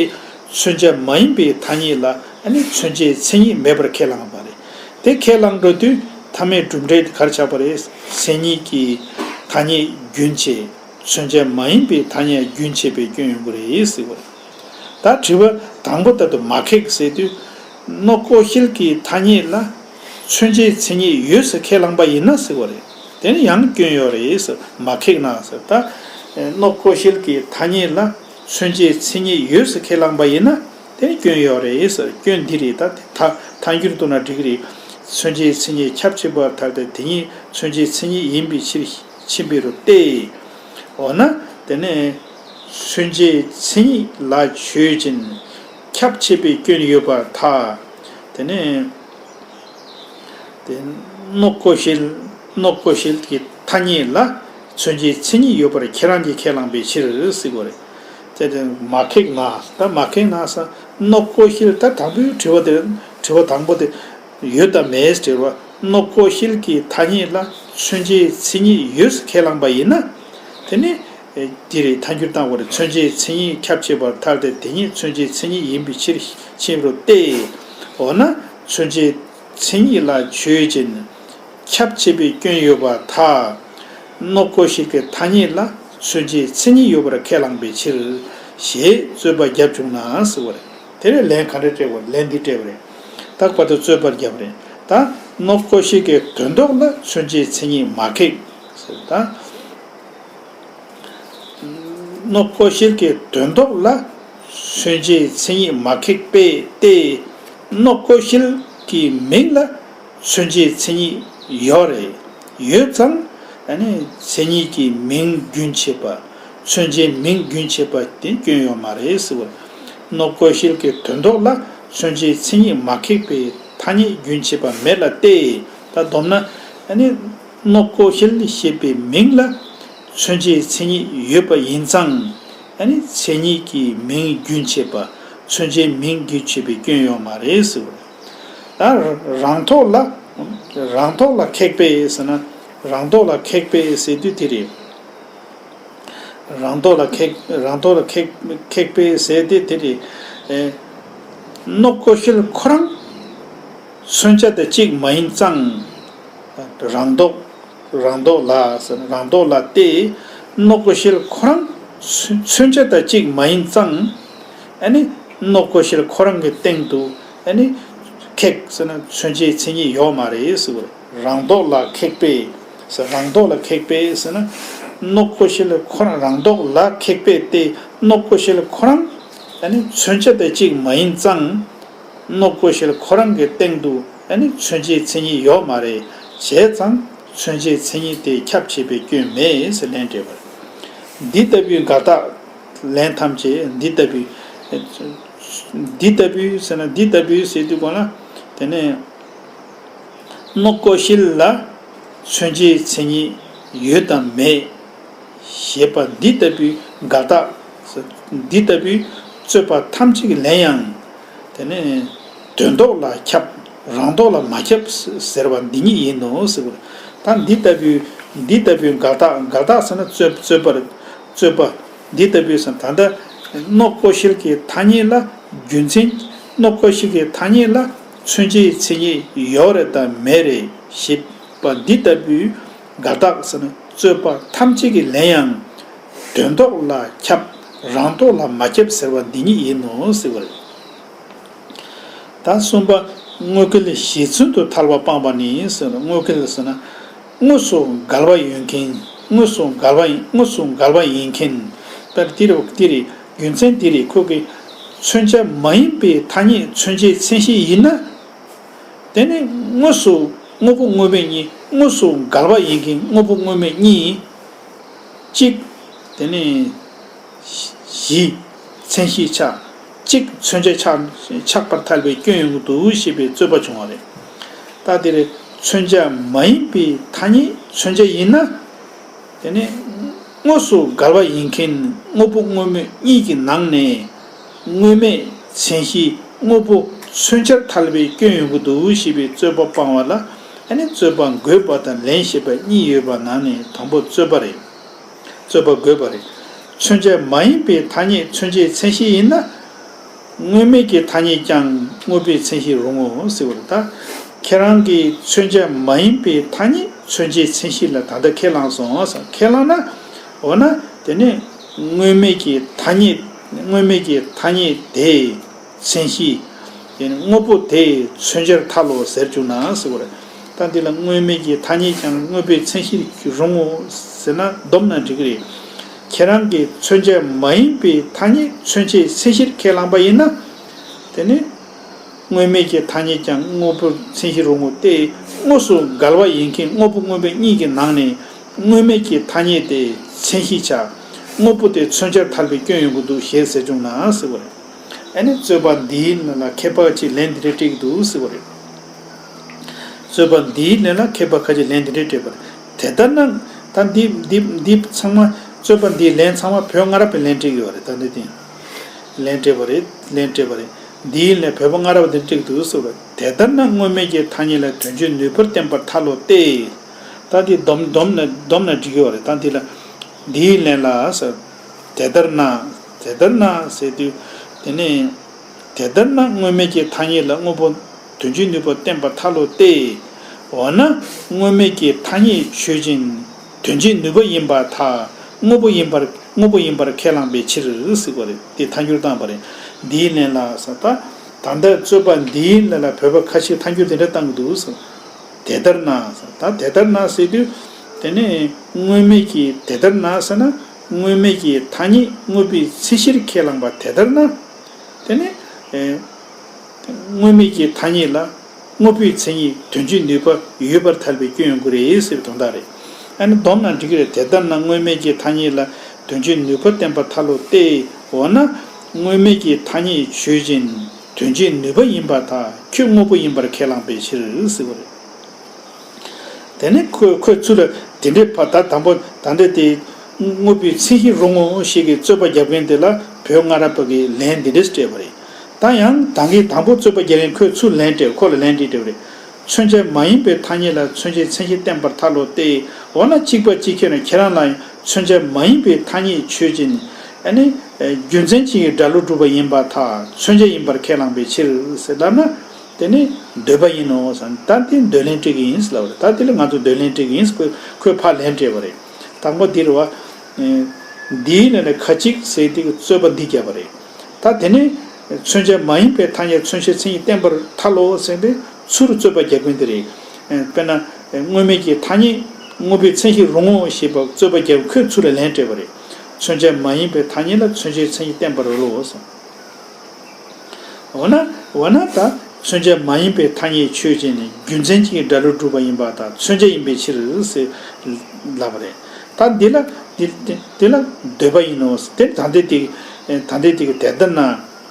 མཚོན་བྱ་མ་ཡིན་པའི་ཐ་སྙད་ལ་ཨ་ནི་མཚོན་བྱའི་མཚན་ཉིད་མེད་པར་ཁས་བླངས་པ་རེད། དེ་ཁས་བླངས་འགྲོ་དུས་ཐ་མའི་གྲུབ་འབྲས་དེ་ག་རེ་ཆགས་པ་རེད། མཚན་ཉིད་ཀྱི་ཐ་སྙད་རྒྱུན་ཆད། མཚོན་བྱ་མ་ཡིན་པའི་ཐ་སྙད་རྒྱུན་ཆད་པའི་སྐྱོན་ཡོང་གི་རེད་ཟེར་བ་རེད། ད་དྲི་བ་དང་པོ་ལྟར་དུ་མ་ཁེགས་ཟེར་དུས། ནོག་ཀོ་ཤེལ་གྱི་ཐ་སྙད་ལ་མཚོན་བྱའི་མཚན་ཉིད་ཡོད་ཟེར་ཁས་བླངས་པ་ཡིན་ན་ཟེར་བ་རེད། དེ་ནི་ཡང་སྐྱོན་ཡོད་རེད་ཟེར། མ་ཁེགས་ན་ཟེར། ད་ནོག་ཀོ་ཤེལ་གྱི་ཐ་སྙད་ལ་མཚོན་བྱའི་མཚན་ཉིད་ཡོད་ཟེར་ཁས་བླངས་པ་ཡིན་ན། དེ་ནི་སྐྱོན་ཡོད་རེད་ཟེར། སྐྱོན་འདི་རེད། ད་དེ་ཐ་ཐལ་འགྱུར་བཏང་ན་འགྲིག་གི་རེད། མཚོན་བྱའི་མཚན་ཉིད་ཁྱབ་ཆེས་པར་ཐལ་ཏེ། དེ་ཉིད་མཚོན་བྱའི་མཚན་ཉིད་ཡིན་པའི་ཕྱིར། ཕྱིན་པའི་རུ་སྟེ། འོ་ན་དེ་ནི་མཚོན་བྱའི་མཚན་ཉིད་ལ་ཆོས་ཅན། ཁྱབ་ཆེས་པའི་སྐྱོན་ཡོད་པར་ཐལ། དེ་ནི་དེ་ནོག་ཀོ་ཤེལ། ནོག་ཀོ་ཤེལ་གྱི་ཐ་སྙད་ལ་མཚོན་བྱའི་མཚན་ཉིད་ཡོད་པར་ཁྱེད་རང་གིས་ཁས་བླངས་པའི་ཕྱིར་ཟེར་དགོས་རེད། དེ་དེ་མ་ཁེགས་ན། ད་མ་ཁེགས་ན་ཟེར། ནོག་ཀོ་ཤེལ། ད་དང་པོའི་དྲི་བ་དེ། དྲི་བ་དང་པོ་དེ་ཡོད་དམ་མེད་ཟེར་བ། ནོག་ཀོ་ཤེལ་གྱི་ཐ་སྙད་ལ་མཚོན་བྱའི་མཚན་ཉིད་ཡོད་ཟེར་ཁས་བླངས་པ་ཡིན་ན། དེ་ནི་ཨེ་འདི་རེད། ཐལ་འགྱུར་བཏང་བ་རེད། མཚོན་བྱའི་མཚན་ཉིད་ཁྱབ་ཆེས་པར་ཐལ་ཏེ། དེ་ཉིད་མཚོན་བྱའི་མཚན་ཉིད་ཡིན་པའི་ཕྱིར། ཕྱིན་པའི་རུ་སྟེ། འོ་ན་མཚོན་བྱའི་མཚན་ཉིད་ལ་ཆོས་ཅན། ཁྱབ་ཆེས་པའི་སྐྱོན་ཡོད་པར་ཐལ། ནོག་ཀོ་ཤེལ་གྱི་ཐ་སྙད་ལ་མཚོན་བྱའི་མཚན་ཉིད་ཡོད་པར་ཁས་བླངས་པའི་ཕྱིར། ཞེས་རྩོད་པ་བརྒྱབ་བྱུང་ན་ཟེར་བ་རེད། དེ་ནས་ལན་ག་འདྲ་སྤྲད་པ། ལན་འདི་སྤྲད་པ་རེད། ད་བར་དུ་རྩོད་པ་བརྒྱབ་རེད། ད་ནོག་ཀོ་ཤེལ་གྱི་དོན་ལྡོག་ལ་མཚོན་བྱའི་མཚན་ཉིད་མ་ཁེགས་ཟེར། ད་ནོག་ཀོ་ཤེལ་གྱི་དོན་ལྡོག་ལ་མཚོན་བྱའི་མཚན་ཉིད་མ་ཁེགས་པས་ཏེ། ནོག་ཀོ་ཤེལ་གྱི་མིང་ལ་མཚོན་བྱའི་མཚན་ཉིད་ཡོད་རེད། ཡོད་ཙང་ཨ་ནི་མཚན་ཉིད་ཀྱི་མིང་རྒྱུན་ཆད་པ། མཚོན་བྱའི་མིང་རྒྱུན་ཆད་པ་དེ་སྐྱོན་ཡོད་མ་རེད་ཟེར་བ། ནོག་ཀོ་ཤེལ་གྱི་དོན་ལྡོག་ལ་མཚོན་བྱའི་མཚན་ཉིད་མ་ཁེགས་པའི་ཐ་སྙད་རྒྱུན་ཆད་པ་མེད་ལ་སྟེ། ད་བསྡོམས་ན་ཨ་ནི་ནོག་ཀོ་ཤེལ་ཞེས་པའི་མིང་ལ་མཚོན་བྱའི་མཚན་ཉིད་ཡོད་པ་ཡིན་ཙང་། ཨ་ནི་མཚན་ཉིད་ཀྱི་མིང་རྒྱུན་ཆད་པ། མཚོན་བྱའི་མིང་རྒྱུན་ཆད་པའི་སྐྱོན་ཡོད་མ་རེད་ཟེར་བ། ད་རང་ལྡོག་ལ། རང་ལྡོག་ལ་ཁེགས་པས་ཟེར་ན། རང་ལྡོག་ལ་ཁེགས་པས་ཟེར་དུས་དེ་རེད། རང་ལྡོག་ལ་ཁེགས། རང་ལྡོག་ལ་ཁེགས། ཁེགས་པས་ཟེར་དུས་དེ་རེད། ཨེ། ནོག་ཀོ་ཤེལ་ཁོ་རང་མཚོན་བྱ་དང་གཅིག་མ་ཡིན་ཙང་། རང་ལྡོག་རང་ལྡོག་ལ་ཟེར། རང་ལྡོག་ལ་སྟེ། ནོག་ཀོ་ཤེལ་ཁོ་རང་མཚོན་བྱ་དང་གཅིག་མ་ཡིན་ཙང་། ཨ་ནི་ནོག་ཀོ་ཤེལ་ཁོ་རང་གི་སྟེང་དུ་ཨ་ནི་ཁེགས་ཟེར་ན་མཚོན་བྱའི་མཚན་ཉིད་ཡོད་མ་རེད་ཟེར་བ་རེད། རང་ལྡོག་ལ་ཁེགས་པས་ཟེར། རང་ལྡོག་ལ་ཁེགས་པས་ཟེར་ན། ནོག་ཀོ་ཤེལ་ཁོ་རང་། རང་ལྡོག་ལ་ཁེགས་པས་ཏེ། ནོག་ཀོ་ཤེལ་ཁོ་རང་ཨ་ནི་མཚོན་བྱ་དང་གཅིག་མ་ཡིན་ཙང་། ནོག་ཀོ་ཤེལ་ཁོ་རང་གི་སྟེང་དུ་ཨ་ནི་མཚོན་བྱའི་མཚན་ཉིད་ཡོད་མ་རེད། བྱས་ཙང་མཚོན་བྱའི་མཚན་ཉིད་དེ་ཁྱབ་ཆེས་པའི་སྐྱོན་མེད་ཟེར་ལན་སྤྲད་པ་རེད། འདི་ལྟ་བུའི་འགལ་རྟགས། ལན་ཐམས་ཅད་འདི་ལྟ་བུའི། འདི་ལྟ་བུའི་ཟེར་ན། འདི་ལྟ་བུའི་ཟེར་དུས་གོང་ལ། དེ་ནས་ནོག་ཀོ་ཤེལ་ལ་མཚོན་བྱའི་མཚན་ཉིད་ཡོད་དམ་མེད། ཞེས་པ་འདི་ལྟ་བུའི་འགལ་རྟགས། འདི་ལྟ་བུའི་རྩོད་པ་ཐམས་ཅད་ཀྱི་ལན་ཡང་། དེ་ནས་དོན་ལྡོག་ལ་ཁྱབ། རང་ལྡོག་ལ་མ་ཁྱབ་ཟེར་བ་འདི་ཉིད་ཡིན་ནོ་ཟེར་བ་རེད། ད་འདི་ལྟ་བུའི་འདི་ལྟ་བུའི་འགལ་རྟགས། འགལ་རྟགས་ཟེར་ན་རྩོད་རྩོད་པ་རེད། རྩོད་པ་འདི་ལྟ་བུའི་ཟེར་ན་ད་ལྟ་ནོ་ཀོ་ཤལ་གྱི་ཐ་སྙད་ལ་རྒྱུ་མཚན། ནོ་ཀོ་ཤལ་གྱི་ཐ་སྙད་ལ་མཚོན་བྱའི་མཚན་ཉིད་ཡོད་རེད་དམ་མེད་རེད་ཞེས་པ་འདི་ལྟ་བུའི་འགལ་རྟགས་ཟེར་ན་རྩོད་པ་ཐམས་ཅད་ཀྱི་ལན་ཡང་དོན་ལྡོག་ལ་ཁྱབ། རང་ལྡོག་ལ་མ་ཁྱབ་ཟེར་བ་འདི་ཉིད་ཡིན་ནོ་ཟེར་བ་རེད། ད་གསུམ་པ། དངོས་འགལ་གཞི་མཚོན་དུ་ཐལ་བ་སྤངས་པ་ནི་ཟེར་ན། དངོས་འགལ་ཟེར་ན། དངོས་སུ་འགལ་བ་ཡོད་མཁན། དངོས་སུ་འགལ་བ་ཡིན། དངོས་སུ་འགལ་བ་ཡིན་མཁན། ད་དེ་རེད་དེ་རེད། རྒྱུ་མཚན་དེ་རེད། ཁོ་གི་མཚོན་བྱ་མ་ཡིན་པའི་ཐ་སྙད་མཚོན་བྱའི་མཚན་གཞི་ཡིན་ན། དེ་ནི་དངོས་སུ་དངོས་པོ་དངོས་མེད་གཉིས། དངོས་སུ་འགལ་བ་ཡིན་མཁན་དངོས་པོ་དངོས་མེད་གཉིས། གཅིག་དེ་ནི་གཞི། མཚན་གཞི་ཆགས། གཅིག་མཚོན་བྱ་ཆགས་ཆགས་པར་ཐལ་བའི་སྐྱོན་ཡོང་གི་འདུག་ཞེས་པའི་རྩོད་པ་བྱུང་བ་རེད། ད་དེར་མཚོན་བྱ་མ་ཡིན་པའི་ཐ་སྙད་མཚོན་བྱ་ཡིན་ན། དེ་ནི་དངོས་སུ་འགལ་བ་ཡིན་མཁན་དངོས་པོ་དངོས་མེད་གཉིས་ཀྱི་ནང་ནས་དངོས་མེད་མཚན་གཞི་དངོས་པོ་མཚོན་བྱར་ཐལ་བའི་སྐྱོན་ཡོང་གི་འདུག་ཞེས་པའི་རྩོད་པ་སྤང་བ་ལ། ཨ་ནི་རྩོད་པ་འགོད་པ་དང་ལན་བཤད་པ་གཉིས་ཡོད་པ་ནང་ནས་དང་པོ་རྩོད་པ་རེད། རྩོད་པ་འགོད་པ་རེད། མཚོན་བྱ་མ་ཡིན་པའི་ཐ་སྙད་མཚོན་བྱའི་མཚན་གཞི་ཡིན་ན། དངོས་མེད་ཀྱི་ཐ་སྙད་ཀྱང་དངོས་པོའི་མཚན་གཞིར་རུང་ངོ་ཟེར་བ་རེད། ད་ཁྱེད་རང་གིས་མཚོན་བྱ་མ་ཡིན་པའི་ཐ་སྙད་མཚོན་བྱའི་མཚན་གཞི་ལ་ད་ལྟ་ཁས་བླངས་སོང་ཟེར། ཁས་བླངས་ན། འོ་ན་དེ་ནི་དངོས་མེད་ཀྱི་ཐ་སྙད། དངོས་མེད་ཀྱི་ཐ་སྙད་དེ། མཚན་གཞི། དེ་ནི་དངོས་པོ་དེ་མཚོན་བྱར་ཐལ་ལོ་ཟེར་བཅུག་ན་ཟེར་བ་རེད། ད་འདི་ལ་དངོས་མེད་ཀྱི་ཐ་སྙད་ཀྱང་དངོས་པོའི་མཚན་གཞིར་རུང་ངོ་ཟེར་ན་བསྡོམས་ན་འགྲིག་གི་རེད། ཁྱེད་རང་གིས་མཚོན་བྱ་མ་ཡིན་པའི་ཐ་སྙད་མཚོན་བྱའི་མཚན་གཞིར་ཁས་བླངས་པ་ཡིན་ན། དེ་ནི་དངོས་མེད་ཀྱི་ཐ་སྙད་ཀྱང་དངོས་པོའི་མཚན་གཞིར་རུང་ངོ་སྟེ། དངོས་སུ་འགལ་བ་ཡིན་མཁན་དངོས་པོ་དངོས་མེད་གཉིས་ཀྱི་ནང་ནས་དངོས་མེད་ཀྱི་ཐ་སྙད་དེ་མཚན་གཞི་ཆགས། དངོས་པོ་དེ་མཚོན་བྱར་ཐལ་བའི་སྐྱོན་ཡོང་གི་འདུག་ཞེས་ཟེར་བྱུང་ན་ཟེར་བ་རེད། ཨ་ནི་རྩོད་པ་འདིའི་ནང་ལ་མཁས་པ་ཁ་ཅིག་ལན་འདི་འདྲ་སྤྲད་ཀྱི་འདུག་ཟེར་བ་རེད། རྩོད་པ་འདིའི་ནང་ལ་མཁས་པ་ཁ་ཅིག་ལན་འདི་འདྲ་སྤྲད་པ་རེད། དེ་ལྟར་ན། ད་འདི་འདི་འདི་ཚང་མ། རྩོད་པ་འདིའི་ལན་ཚང་མ་བོད་སྔ་རབས་པས་ལན་སྤྲད་ཀྱི་ཡོད་རེད། ད་འདི་སྟེང་ལན་སྤྲད་པ་རེད། ལན་སྤྲད་པ་རེད། འདིའི་ནང་བོད་པ་སྔ་རབས་པས་འདི་སྤྲད་ཀྱི་འདུག་ཟེར་བ་རེད། དེ་ལྟར་ན་དངོས་མེད་ཀྱི་ཐ་སྙད་ལ་དོན་སྤྱིའི་ནུས་པར་བསྟན་པར་ཐལ་ལོ་སྟེ། ད་འདི་སྡོམ་སྡོམ་ན་སྡོམ་ན་འགྲིག་གི་ཡོད་རེད། ད་འདི་ལ། འདིའི་ལན་ལ་ཟེར། དེ་ལྟར་ན། དེ་ལྟར་ན་ཟེར་དུས། དེ་ནི། དེ་ལྟར་ན་དངོས་མེད་ཀྱི་ཐ་སྙད་ལ་དངོས་པོ་དོན་སྤྱིའི་ནུས་པ་བསྟན་པར་ཐལ་ལོ་སྟེ། འོ་ན་དངོས་མེད་ཀྱི་ཐ་སྙད་ཆོས་ཅན། དོན་སྤྱིའི་ནུས་པ་ཡིན་པར་ཐལ། དངོས་པོ་ཡིན་པར་དངོས་པོ་ཡིན་པར་ཁས་བླངས་པའི་ཕྱིར་ཟེར་བ་རེད། དེ་ཐལ་འགྱུར་བཏང་བ་རེད། འདིའི་ལན་ལ་ཟེར། ད་ད་ལྟ་རྩོད་པ་འདིའི་ལན་ལ་བོད་པ་ཁ་ཤས་ཐལ་འགྱུར་དེ་འདྲ་བཏང་གི་འདུག་ཟེར། དེ་ལྟར་ན་ཟེར། ད་དེ་ལྟར་ན་ཟེར་དུས། དེ་ནས་དངོས་མེད་ཀྱི། དེ་ལྟར་ན་ཟེར་ན། དངོས་མེད་ཀྱི་ཐ་སྙད་དངོས་པོའི་མཚན་གཞིར་ཁས་བླངས་པ་དེ་ལྟར་ན། དེ་ནི། ཨེ། དངོས་མེད་ཀྱི་ཐ་སྙད་ལ་དངོས་པོའི་མཚན་ཉིད་དོན་སྤྱིའི་ནུས་པ་ཡོད་པར་ཐལ་བའི་སྐྱོན་ཡོང་གི་རེད་ཟེར་བའི་དོན་དག་རེད། ཨ་ནི་བསྡོམས་ན་འགྲིག་གི་རེད། དེ་ལྟར་ན་དངོས་མེད་ཀྱི་ཐ་སྙད་ལ་དོན་སྤྱིའི་ནུས་པ་བསྟན་པར་ཐལ་ལོ་སྟེ། འོ་ན་དངོས་མེད་ཀྱི་ཐ་སྙད་ཆོས་ཅན། དོན་སྤྱིའི་ནུས་པ་ཡིན་པར་ཐལ། ཁྱོད་དངོས་པོ་ཡིན་པར་ཁས་བླངས་པའི་ཕྱིར་ཟེར་བ་རེད། དེ་ནས་ཁོས་ཁོས་ཚུར་ལ་དེ་འདྲའི་ཕ། ད་དང་པོ་ད་འདྲ་དེ་དངོས་པོའི་མཚན་གཞིར་རུང་ངོ་ཞེས་ཀྱི་རྩོད་པ་རྒྱབ་མཁན་དེ་ལ་བོད་སྔ་རབས་པ་གིས་ལན་འདི་འདྲ་སྤྲད་པ་རེད། ད་ཡང་ད་གིན་དང་པོ་རྩོད་པ་རྒྱག་མཁན་ཁོས་ཚུར་ལན་སྤྲད། ཁོ་ལ་ལན་འདི་སྤྲད་པ་རེད། མཚོན་བྱ་མ་ཡིན་པའི་ཐ་སྙད་ལ་མཚོན་བྱའི་མཚན་གཞི་བསྟན་པར་ཐལ་ལོ་སྟེ། འོ་ན་གཅིག་པ་གཅིག་ཁྱེད་རང་ཁྱེད་རང་ལ་ཡང་མཚོན་བྱ་མ་ཡིན་པའི་ཐ་སྙད་ཆོས་ཅན། ཨ་ནི་རྒྱུ་མཚན་གཅིག་གི་སྒྲ་བློ་གྲུབ་པ་ཡིན་པར་ཐལ། མཚོན་བྱ་ཡིན་པར་ཁས་བླངས་པའི་ཕྱིར་ཟེར་ལབ་ན། དེ་ནི་འདོད་པ་ཡིན་ནོ་ཟེར། ད་དེ་འདོད་ལན་སྤྲད་ཀྱི་ཡིན་ཟེར་ལབ་པ་རེད། ད་དེ་ལ་ང་ཚོ་འདོད་ལན་སྤྲད་ཀྱི་ཡིན་ཟེར་ཁོས་ཁོས་ཕར་ལན་སྤྲད་པ་རེད། དང་པོ་འདི་རེད་བ། ཨེ། འདིའི་ནང་ནས་ཁ་ཅིག་ཟེར་དེ་གི་རྩོད་པ་འདི་བརྒྱབ་པ་རེད། ད་དེ་ནི་མཚོན་བྱ་མ་ཡིན་པའི་ཐ་སྙད་མཚོན་བྱའི་མཚན་ཉིད་བསྟན་པར་ཐལ་ལོ་ཟེར་ཏེ་ཚུར་རྩོད་པ་རྒྱག་མཁན་དེ་རེད། ཨེ། དཔེར་ན། ཨེ། དངོས་མེད་ཀྱི་ཐ་སྙད་དངོས་པོའི་མཚན་གཞིར་རུང་ངོ་ཞེས་པ་རྩོད་པ་རྒྱབ་ཁོས་ཚུར་ལ་ལན་སྤྲད་པ་རེད། མཚོན་བྱ་མ་ཡིན་པའི་ཐ་སྙད་ལ་མཚོན་བྱའི་མཚན་ཉིད་བསྟན་པར་རོ་ཟེར། འོ་ན། འོ་ན་ད་མཚོན་བྱ་མ་ཡིན་པའི་ཐ་སྙད་ཆོས་ཅན་ནི་རྒྱུ་མཚན་གཅིག་གི་སྒྲ་བློ་གྲུབ་པ་ཡིན་པར་ཐལ། མཚོན་བྱ་ཡིན་པའི་ཕྱིར་ཟེར་ལབ་པ་རེད། ད་འདི་ལ་འདི་འདི་འདི་ལ་འདོད་པ་ཡིན་ནོ། དེ་ད་ལྟའི་དེ་ད་ལྟའི་དེ་གི་དེ་ལྟར་ན་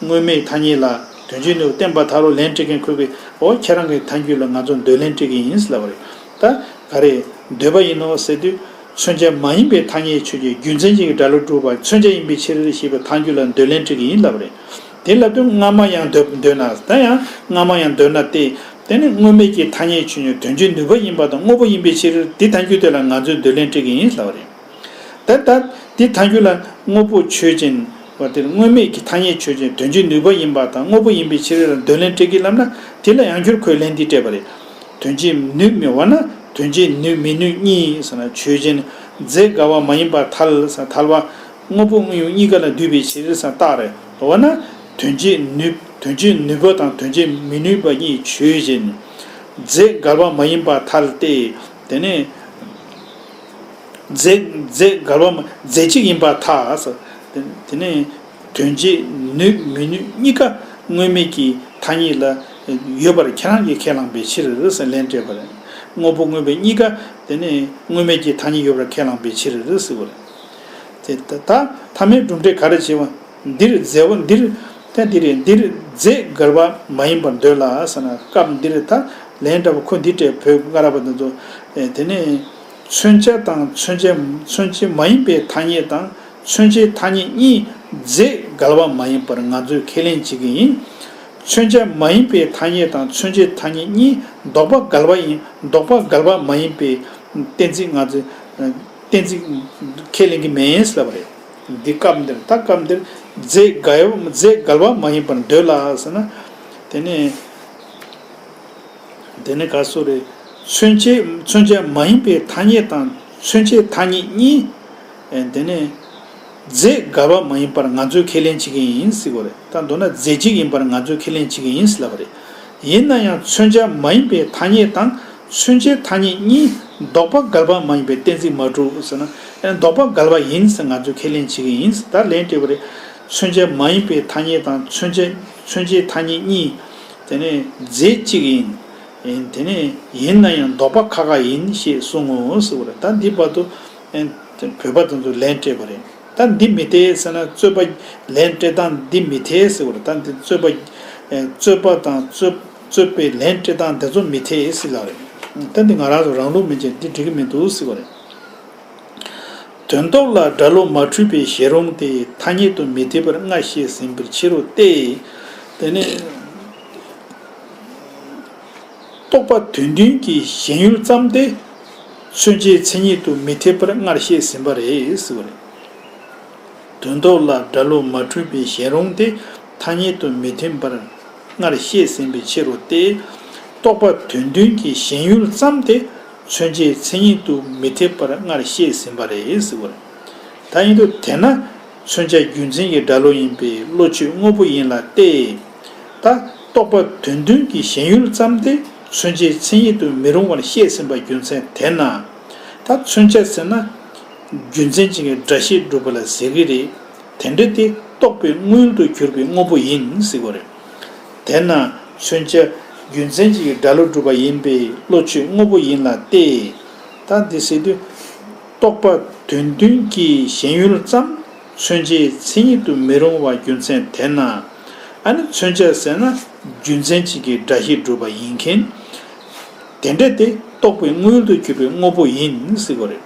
དངོས་མེད་ཐ་སྙད་ལ་དོན་སྤྱིའི་ནུས་པ་བསྟན་པར་ཐལ་ལོ་ལན་སྤྲད་མཁན་ཁོས་གི། འོ་ཁྱེད་རང་གི་ཐལ་འགྱུར་ལ་ང་ཚོ་འདོད་ལན་སྤྲད་ཀྱི་ཡིན་ལབ་པ་རེད། ད་ག་རེ་འདོད་པ་ཡིན་ནོ་ཟེར་དུས། མཚོན་བྱ་མ་ཡིན་པའི་ཐ་སྙད་ཆོས་ཅན། རྒྱུ་མཚན་གཅིག་གི་སྒྲ་བློ་གྲུབ་པ་མཚོན་བྱ་ཡིན་པའི་ཕྱིར་ཞེས་པའི་ཐལ་འགྱུར་ལ་འདོད་ལན་སྤྲད་ཀྱི་ཡིན་ལབ་པ་རེད། དེ་ལབ་དུས་སྔ་མ་ཡང་འདོད་འདོད་ན། ད་ཡང་སྔ་མ་ཡང་འདོད་ན་སྟེ། དེ་ནི་དངོས་མེད་ཀྱི་ཐ་སྙད་ཆོས་ཅན། དོན་སྤྱིའི་ནུས་པ་ཡིན་པ་དང་དངོས་པོ་ཡིན་པའི་ཕྱིར། དེ་ཐལ་འགྱུར་དེ་ལ་ང་ཚོས་འདོད་ལན་སྤྲད་ཀྱི་ཡིན་ལབ་པ་རེད། ད་ལྟ་དེ་ཐལ་འགྱུར་ལ་དངོས་པོ་ཆོས་ཅན། བ་དེར་དངོས་མེད་ཀྱི་ཐ་སྙད་ཆོས་ཅན། དོན་སྤྱིའི་ནུས་པ་ཡིན་པ་དང་དངོས་པོ་ཡིན་པའི་ཕྱིར་ལ་འདོད་ལན་སྤྲད་ཀྱི་ལབ་ན། དེ་ལ་ཡང་བསྐྱར་ཁོས་ལན་འདི་སྤྲད་པ་རེད། དོན་སྤྱིའི་ནུས་མི་འོ་ན་དོན་སྤྱིའི་ནུས་མི་ནུས་གཉིས་ཟེར་ན། ཆོས་ཅན། རྫས་འགལ་བ་མ་ཡིན་པར་ཐལ་ཟེར། ཐལ་བ། དངོས་པོ་དངོས་ཡུལ་གཉིས་ཀ་ལ་འདུས་པའི་ཕྱིར་ཟེར་རྟགས་རེད། འོ་ན་དོན་སྤྱིའི་ནུས། དོན་སྤྱིའི་ནུས་པ་དང་དོན་སྤྱིའི་མི་ནུས་པ་གཉིས་ཆོས་ཅན། རྫས་འགལ་བ་མ་ཡིན་པར་ཐལ་ཏེ། དེ་ནས་རྫས། རྫས་འགལ་བ་མ། རྫས་གཅིག་ཡིན་པར་ཐལ། དེ་ནས་དོན་སྤྱིའི་ནུས་མི་ནུས་གཉིས་ཀ་དངོས་མེད་ཀྱི་ཐ་སྙད་ལ་ཡོད་པར་ཁྱེད་རང་གིས་ཁས་བླངས་པའི་ཕྱིར་ཟེར་ལན་སྤྲད་པ་རེད། དངོས་པོ་དངོས་མེད་གཉིས་ཀ་དེ་ནས་དངོས་མེད་ཀྱི་ཐ་སྙད་ཡོད་པར་ཁས་བླངས་པའི་ཕྱིར་ཟེར་བ་རེད། དེ་ད་ད་ཐ་མའི་གྲུབ་འབྲས་ག་རེ་བྱེད་པ། འདིར་རྫས་པོ་འདིར། ད་འདི་རེད། འདིར་རྫས་འགལ་བ་མ་ཡིན་པར་འདོད་ལ་ཟེར་ན། སྐབས་འདིར་ད་ལན་འདྲ་པོ་ཁོ་འདི་སྤྲད། བོད་སྔ་རབས་པ་འདི་ཚོ། ཨེ། དེ་ནས་མཚོན་བྱ་དང་མཚོན་བྱ། མཚོན་བྱེད་མ་ཡིན་པའི་ཐ་སྙད་དང་མཚོན་བྱའི་ཐ་སྙད་གཉིས་རྫས་འགལ་བ་མ་ཡིན་པར་ང་ཚོས་ཁས་ལེན་བྱེད་ཀྱི་ཡིན། མཚོན་བྱ་མ་ཡིན་པའི་ཐ་སྙད་དང་མཚོན་བྱའི་ཐ་སྙད་གཉིས་ལྡོག་པ་འགལ་བ་ཡིན། ལྡོག་པ་འགལ་བ་མ་ཡིན་པའི་གཏན་ཚིགས་ང་ཚོས། ཨེ། གཏན་ཚིགས་ཁས་ལེན་གྱི་མེད་ཟེར་བ་རེད། འདི་སྐབས་འདིར། ད་སྐབས་འདིར་རྫས་འགལ། རྫས་འགལ་བ་མ་ཡིན་པར་འདོད་ལ་ཟེར་ན། དེ་ནས། དེ་ནས་ག་སོ་རེད། མཚོན་བྱེད། མཚོན་བྱ་མ་ཡིན་པའི་ཐ་སྙད་དང་མཚོན་བྱའི་ཐ་སྙད་གཉིས། ཨེ། དེ་ནས་རྫས་འགལ་བ་མ་ཡིན་པར་ང་ཚོས་ཁས་ལེན་བྱེད་ཀྱི་ཡིན་ཟེར་བ་རེད། ད་མདོར་ན་རྫས་གཅིག་ཡིན་པར་ང་ཚོས་ཁས་ལེན་བྱེད་ཀྱི་ཡིན་ཟེར་ལབ་པ་རེད། ཡིན་ན་ཡང་མཚོན་བྱ་མ་ཡིན་པའི་ཐ་སྙད་དང་མཚོན་བྱའི་ཐ་སྙད་གཉིས་ལྡོག་པ་འགལ་བ་མ་ཡིན་པའི་གཏན་ཚིགས་མ་གྲུབ་ཟེར་ན། ཨེ། ལྡོག་པ་འགལ་བ་ཡིན་ཟེར་ང་ཚོས་ཁས་ལེན་བྱེད་ཀྱི་ཡིན་ཟེར་ད་ལན་སྤྲད་པ་རེད། མཚོན་བྱ་མ་ཡིན་པའི་ཐ་སྙད་དང་མཚོན་བྱ། མཚོན་བྱའི་ཐ་སྙད་གཉིས། དེ་ནས་རྫས་གཅིག་ཡིན། ཨེ། དེ་ནས་ཡིན་ན་ཡང་ལྡོག་པ་ཁ་ཁ་ཡིན་ཞེས་གསུང་ངོ་ཟེར་བ་རེད། ད་འདི་བར་དུ། ཨེ། བོད་པ་དེ་ཚོས་ལན་སྤྲད་པ་རེད། ད་འདི་མི་འཐད་ཟེར་ན། རྩོད་པ། ལན་སྤྲད་སྟངས་འདི་མི་འཐད་ཟེར་བ་རེད། ད་འདི་རྩོད་པ། ཨེ། རྩོད་པ་དང་རྩོད། རྩོད་པའི་ལན་སྤྲད་སྟངས་དེ་ཚོ་མི་འཐད་ཟེར་ལབ་རེད། ད་འདི་ང་རང་ཚོ་རང་ལུགས་མིན་ཅིང་འདི་འགྲིག་གི་མི་འདུག་ཟེར་བ་རེད། དོན་ལྡོག་ལ་སྒྲ་བློ་མ་འཁྲུལ་པའི་ཞེན་རུང་སྟེ། ཐ་སྙད་དུ་མི་འཐད་པར་སྔར་བཤད་ཟིན་པའི་ཕྱིར་རོ་སྟེ། དེ་ནས། རྟོག་པ་དོན་མཐུན་གྱི་ཞེན་ཡུལ་ཙམ་སྟེ། མཚོན་བྱའི་མཚན་ཉིད་དུ་མི་འཐད་པར་སྔར་བཤད་ཟིན་པ་རེད་ཟེར་བ་རེད། དོན་ལྡོག་ལ་སྒྲ་བློ་མ་འཁྲུལ་པའི་ཞེན་རུང་སྟེ། ཐ་སྙད་དུ་མི་འཐད་པར་སྔར་བཤད་ཟིན་པའི་ཕྱིར་རོ་སྟེ། རྟོག་པ་དོན་མཐུན་གྱི་ཞེན་ཡུལ་ཙམ་སྟེ། མཚོན་བྱའི་མཚན་ཉིད་དུ་མི་འཐད་པར་སྔར་བཤད་ཟིན་པ་རེད་ཟེར་བ་རེད། ད་ཡིན་དུས་དེས་ན། མཚོན་བྱ་རྒྱུ་མཚན་གྱི་སྒྲ་བློ་ཡིན་པས་བློ་ཆོས་དངོས་པོ་ཡིན་ལ་སྟེ། ད་རྟོག་པ་དོན་མཐུན་གྱི་ཞེན་ཡུལ་ཙམ་སྟེ་མཚོན་བྱའི་མཚན་ཉིད་དུ་མི་རུང་བར་བཤད་ཟིན་པ་རྒྱུ་མཚན་དེས་ན། ད་མཚོན་བྱ་ཟེར་ན་རྒྱུ་མཚན་ཅན་གྱི་སྒྲ་ཤེས་སྒྲུབ་པ་ལ་ཟེར་གྱི་རེད། དེ་འདྲ་སྟེ་རྟོག་པའི་དངོས་ཡུལ་དུ་གྱུར་པའི་དངོས་པོ་ཡིན་ཟེར་གྱི་རེད། དེས་ན་མཚོན་བྱ་རྒྱུ་མཚན་ཅན་གྱི་སྒྲ་བློ་སྒྲུབ་པ་ཡིན་པས་བློ་ཆོས་དངོས་པོ་ཡིན་ལ་སྟེ། ད་འདི་ཟེར་དུས། རྟོག་པ་དོན་མཐུན་གྱི་ཞེན་ཡུལ་ཙམ་མཚོན་བྱའི་མཚན་ཉིད་དུ་མི་རུང་བ་རྒྱུ་མཚན་དེས་ན། ཨ་ནི་མཚོན་བྱ་ཟེར་ན་རྒྱུ་མཚན་ཅན་གྱི་སྒྲ་ཤེས་སྒྲུབ་པ་ཡིན་མཁན། དེ་འདྲ་སྟེ་རྟོག་པའི་དངོས་ཡུལ་དུ་གྱུར་པའི་དངོས་པོ་ཡིན་ཟེར་གྱི་རེད།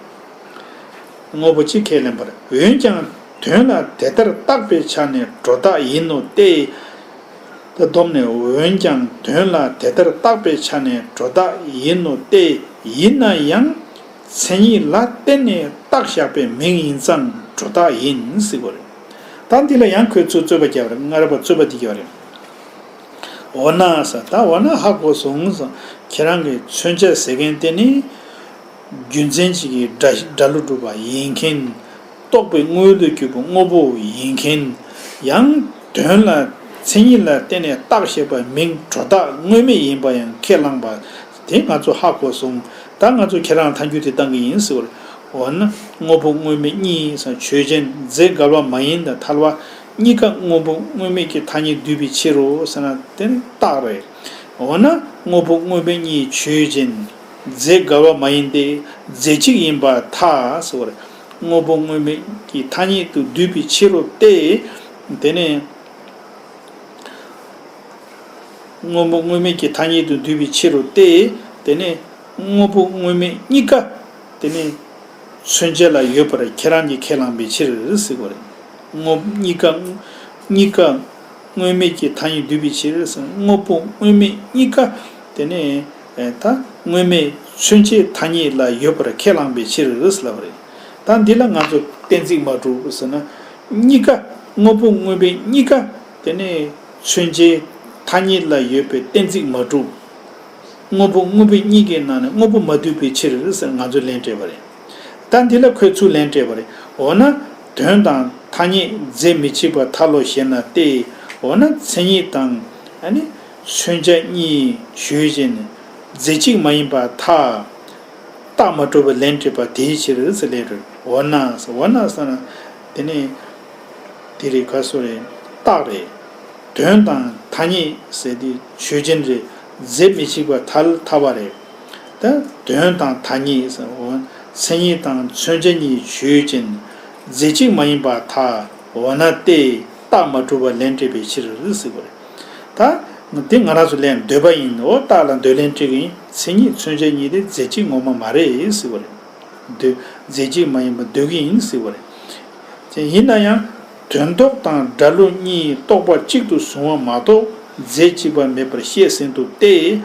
དངོས་པོ་ཅིག་ཁས་ལེན་པར། འོན་ཀྱང་དོན་ལ་དེ་ལྟར་བཏགས་པའི་ཆ་ནས་སྒྲོ་བཏགས་ཡིན་ནོ་སྟེ། ད་སྡོམ་ནས། འོན་ཀྱང་དོན་ལ་དེ་ལྟར་བཏགས་པའི་ཆ་ནས་སྒྲོ་བཏགས་ཡིན་ནོ་སྟེ། ཡིན་ན་ཡང་མཚན་ཉིད་ལ་བརྟེན་ནས་བཏགས་བཞག་པའི་མིང་ཡིན་ཙང་སྒྲོ་བཏགས་ཡིན་ཟེར་གྱི་རེད། ད་འདི་ལ་ཡང་ཁོས་ཚུར་རྩོད་པ་རྒྱག་པ་རེད། སྔ་རབས་པ་རྩོད་པ་འདི་རྒྱག་པ་རེད། འོ་ན་ཟེར། ད་འོ་ན་ཧ་གོ་སོང་ཟེར། ཁྱེད་རང་གིས་མཚོན་བྱ་ཟེར་མཁན་དེ་ནི། རྒྱུ་མཚན་ཅན་གྱི་སྒྲ། སྒྲ་བློ་སྒྲུབ་པ་ཡིན་མཁན། རྟོག་པའི་དངོས་ཡུལ་དུ་གྱུར་པའི་དངོས་པོ་ཡིན་མཁན། ཡང་དོན་ལ་མཚན་ཉིད་ལ་བརྟེན་ནས་བཏགས་བཞག་པ་མིང་སྒྲོ་བཏགས་དངོས་མེད་ཡིན་པ་ཡང་ཁས་བླངས་པ་དེ་ང་ཚོ་ཧ་གོ་སོང་། ད་ང་ཚོ་ཁྱེད་རང་ཐལ་འགྱུར་དེ་བཏང་གི་ཡིན་ཟེར་བ་རེད། འོ་ན་དངོས་པོ་དངོས་མེད་གཉིས་ཟེར། ཆོས་ཅན། རྫས་འགལ་བ་མ་ཡིན་དང་ཐལ་བ་གཉིས་ཀ་དངོས་པོ་དངོས་མེད་ཀྱི་ཐ་སྙད་འདུས་པའི་ཕྱིར་རོ་ཟེར་ན་དེ་ནི་རྟགས་རེད། འོ་ན་དངོས་པོ་དངོས་མེད་གཉིས་ཆོས་ཅན། རྫས་འགལ་བ་མ་ཡིན་ཏེ། རྫས་གཅིག་ཡིན་པར་ཐལ་ཟེར་བ་རེད། དངོས་པོ་དངོས་མེད་ཀྱི་ཐ་སྙད་དུ་འདུས་པའི་ཕྱིར་རོ་སྟེ། དེ་ནས་དངོས་པོ་དངོས་མེད་ཀྱི་ཐ་སྙད་དུ་འདུས་པའི་ཕྱིར་རོ་སྟེ། དེ་ནས་དངོས་པོ་དངོས་མེད་གཉིས་ཀ་དེ་ནས་མཚོན་བྱ་ལ་ཡོད་པར་ཁྱེད་རང་གིས་ཁས་བླངས་པའི་ཕྱིར་ཟེར་བ་རེད། དངོས། གཉིས་ཀ། གཉིས་ཀ་དངོས་མེད་ཀྱི་ཐ་སྙད་འདུས་པའི་ཕྱིར་ཟེར། དངོས་པོ་དངོས་མེད་གཉིས་ཀ་དེ་ དེ་ནས་ད་དངོས་མེད་མཚོན་བྱའི་ཐ་སྙད་ལ་ཡོད་པར་ཁས་བླངས་པའི་ཕྱིར་ཟེར་ལབ་པ་རེད། ད་འདི་ལ་ང་ཚོ་གཏན་ཚིགས་མ་གྲུབ་ཟེར་ན། གཉིས་ཀ་དངོས་པོ་དངོས་མེད་གཉིས་ཀ་དེ་ནས་མཚོན་བྱའི་ཐ་སྙད་ལ་ཡོད་པའི་གཏན་ཚིགས་མ་གྲུབ། དངོས་པོ་དངོས་མེད་གཉིས་ཀའི་ནང་ནས་དངོས་པོ་མ་འདུས་པའི་ཕྱིར་ཟེར་ང་ཚོས་ལན་སྤྲད་པ་རེད། ད་འདི་ལ་ཁོས་ཚུར་ལན་སྤྲད་པ་རེད། འོ་ན་དོན་དང་ཐ་སྙད་རྫས་མི་གཅིག་པ་མཐའ་ལོག་ཞེ་ན་སྟེ། འོ་ན་མཚན་ཉིད་དང་ཨ་ནི་མཚོན་བྱ་གཉིས་ཞུས་ཅན། རྫས་གཅིག་མ་ཡིན་པར་ཐལ། རྟགས་མ་གྲུབ་པ་ལན་སྤྲད་པ་དེའི་ཕྱིར་ཟེར་ལན་སྤྲད། འོ་ན་ཟེར། འོ་ན་ཟེར་ན་དེ་ནི་དེ་རེད། ག་སོ་རེད། རྟགས་རེད། དོན་དང་ཐ་སྙད་ཟེར་དེ་ཆོས་ཅན་རེད། རྫས་མི་གཅིག་པ་ཐལ་ཐལ་བ་རེད། ད་དོན་དང་ཐ་སྙད་ཟེར། འོ་མཚན་ཉིད་དང་མཚོན་བྱ་གཉིས་ཆོས་ཅན། རྫས་གཅིག་མ་ཡིན་པར་ཐལ། འོ་ན་སྟེ་རྟགས་མ་གྲུབ་པ་ལན་སྤྲད་པའི་ཕྱིར་ཟེར་བ་རེད། ད་དེ་ང་རང་ཚོ་ལན་འདོད་པ་ཡིན། འོ་རྟགས་ལ་འདོད་ལན་སྤྲད་ཀྱི་ཡིན། མཚན་ཉིད་མཚོན་བྱ་གཉིས་དེ་རྫས་གཅིག་ངོ་མ་མ་རེད་ཟེར་བ་རེད། འདོད། རྫས་གཅིག་མ་ཡིན་པ་འདོད་ཀྱི་ཡིན་ཟེར་བ་རེད། དེ་ཡིན་ན་ཡང་དོན་ལྡོག་དང་སྒྲ་ལུགས་གཉིས་རྟོག་པ་གཅིག་ཏུ་བཟུང་བ་མ་གཏོགས་རྫས་གཅིག་པ་མེད་པར་བཤད་ཟིན་ཏོ་སྟེ།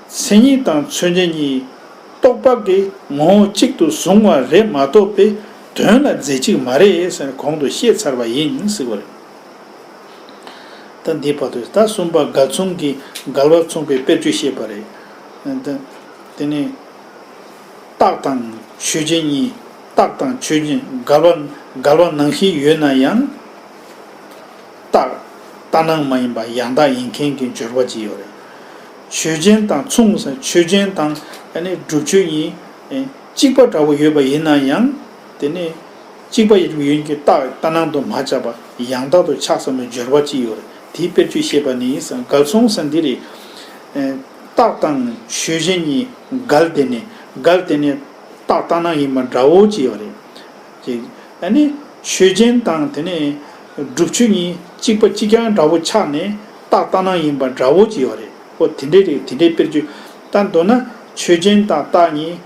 མཚན་ཉིད་དང་མཚོན་བྱ་གཉིས་རྟོག་པ་གི་ངོ་བོ་གཅིག་ཏུ་བཟུང་བ་རེད་མ་གཏོགས་པའི་དོན་ལ་རྫས་གཅིག་མ་རེད་ཟེར་གོང་དུ་བཤད་ཚར་བ་ཡིན་ཟེར་བ་རེད། ད་འདིའི་བར་དུ་ད་གསུམ་པ་འགལ་མཚུངས་ཀྱི་འགལ་བ་མཚུངས་པའི་དཔེར་བརྗོད་བཤད་པ་རེད། ད་དེ་ནི་རྟགས་དང་ཆོས་ཅན་གཉིས། རྟགས་དང་ཆོས་ཅན་འགལ་བ་འགལ་བ་ནང་བཞིན་ཡོད་ན་ཡང་རྟགས་ལྟར་སྣང་མ་ཡིན་པ་ཡང་དག་ཡིན་མཁན་གྱི་སྦྱོར་བ་ཅིག་ཡོད་རེད། ཆོས་ཅན་དང་མཚུངས་ཟེར། ཆོས་ཅན་དང་ཨ་ནི་སྒྲུབ་ཆོས་གཉིས་གཅིག་པ་འདྲ་བོ་ཡོད་པ་ཡིན་ན་ཡང་དེ་ནི། གཅིག་པ་ཡིན་གྱི་རྟགས་ལྟར་སྣང་དུ་མ་ཆགས་པ་ཡང་དག་ཏུ་ཆགས་ཟིན་པའི་སྦྱོར་བ་ཅིག་ཡོད་རེད། དེའི་དཔེར་བརྗོད་བཤད་པ་ནི་འགལ་མཚུངས་ཟེར་འདི་རེད། རྟགས་དང་ཆོས་ཅན་གཉིས་འགལ་དེ་ནི། འགལ་དེ་ནི་རྟགས་ལྟར་སྣང་ཡིན་པ་འདྲ་བོ་ཅིག་ཡོད་རེད། ཅིག་ཨ་ནི་ཆོས་ཅན་དང་དེ་ནི་སྒྲུབ་ཆོས་གཉིས་གཅིག་པ་གཅིག་རྐྱང་འདྲ་བོ་ཆགས་ནས་རྟགས་ལྟར་སྣང་ཡིན་པ་འདྲ་བོ་ཅིག་ཡོད་རེད། ཨོ་དེ་འདྲའི་རིགས་དེ་འདྲའི་དཔེར་བརྗོད། ད་མདོར་ན་ཆོས་ཅན་དང་རྟགས་གཉིས།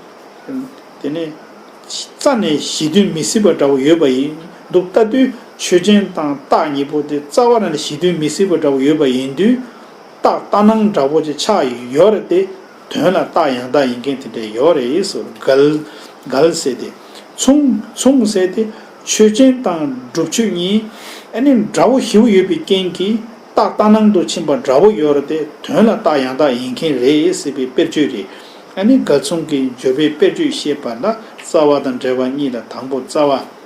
དེ་ནས་རྩ་ནས་གཞི་མཐུན་མི་སྲིད་པ་འདྲ་བོ་ཡོད་པ་ཡིན་འདུག་ལྟ་དུས་ཆོས་ཅན་དང་རྟགས་གཉིས་པོ་དེ་རྩ་བ་ནས་གཞི་མཐུན་མི་སྲིད་པ་འདྲ་བོ་ཡོད་པ་ཡིན་དུས། རྟགས་ལྟར་སྣང་འདྲ་བོ་ཅིག་ཆགས་ཡོད་རེད་དེ། དོན་ལ་རྟགས་ཡང་དག་ཡིན་མཁན་དེ་འདྲ་ཡོད་རེད་ཟེར། འགལ། འགལ་ཟེར་ཏེ། མཚུངས། མཚུངས་ཟེར་ཏེ། ཆོས་ཅན་དང་སྒྲུབ་ཆོས་གཉིས་ཨ་ནི་འདྲ་བོ་ཞེ་པོ་ཡོད་པའི་རྐྱེན་གྱིས་རྟགས་ལྟར་སྣང་དུ་ཕྱིན་པ་འདྲ་བོ་ཡོད་རེད་དེ། དོན་ལ་རྟགས་ཡང་དག་ཡིན་མཁན་རེད་ཟེར་བའི་དཔེར་བརྗོད་རེད། ཨ་ནི་འགལ་མཚུངས་ཀྱི་སྦྱོར་བའི་དཔེར་བརྗོད་བཤད་པ་ལ་རྩ་བ་དང་འབྲེལ་བ་གཉིས་ལ། དང་པོ་རྩ་བ།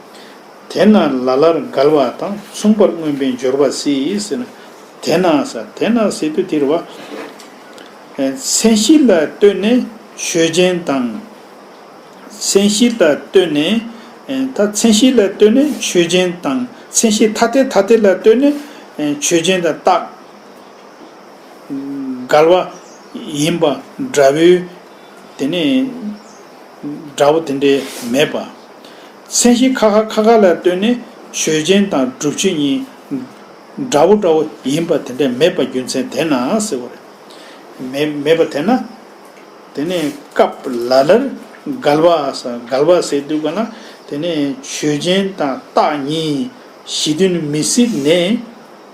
དེས་ན་ལ་ལར་འགལ་བ་དང་མཚུངས་པར་མངོན་པའི་སྦྱོར་བ་སྲིད་ཟེར་ན། དེས་ན་ཟེར། དེས་ན་ཟེར་དུས་དེ་རེད་བ། མཚན་གཞི་ལ་ལྟོས་ནས་ཆོས་ཅན་དང་། མཚན་གཞི་ལ་ལྟོས་ནས། ད་མཚན་གཞི་ལ་ལྟོས་ནས་ཆོས་ཅན་དང་། མཚན་གཞི་ཐ་དད་ཐ་དད་ལ་ལྟོས་ནས་ཆོས་ཅན་དང་རྟགས་འགལ་བ་ཡིན་པ་འདྲ་བོའི། དེ་ནས་འདྲ་བོ་དེ་འདྲའི་མེད་པ། མཚན་གཞི་ཁ་ཁ་ཁ་ཁ་ལ་ལྟོས་ནས་ཆོས་ཅན་དང་སྒྲུབ་ཆོས་གཉིས་འདྲ་བོ་འདྲ་བོ་ཡིན་པ་དེ་འདྲའི་མེད་པ་རྒྱུ་མཚན་དེས་ན་ཟེར་བ་རེད། མེད། མེད་པ་དེས་ན། དེ་ནས་སྐབས་ལ་ལར་འགལ་བ་ཟེར། འགལ་བ་ཟེར་དུས་ག་ན་དེ་ནས་ཆོས་ཅན་དང་རྟགས་གཉིས་གཞི་མཐུན་མི་སྲིད་ནས་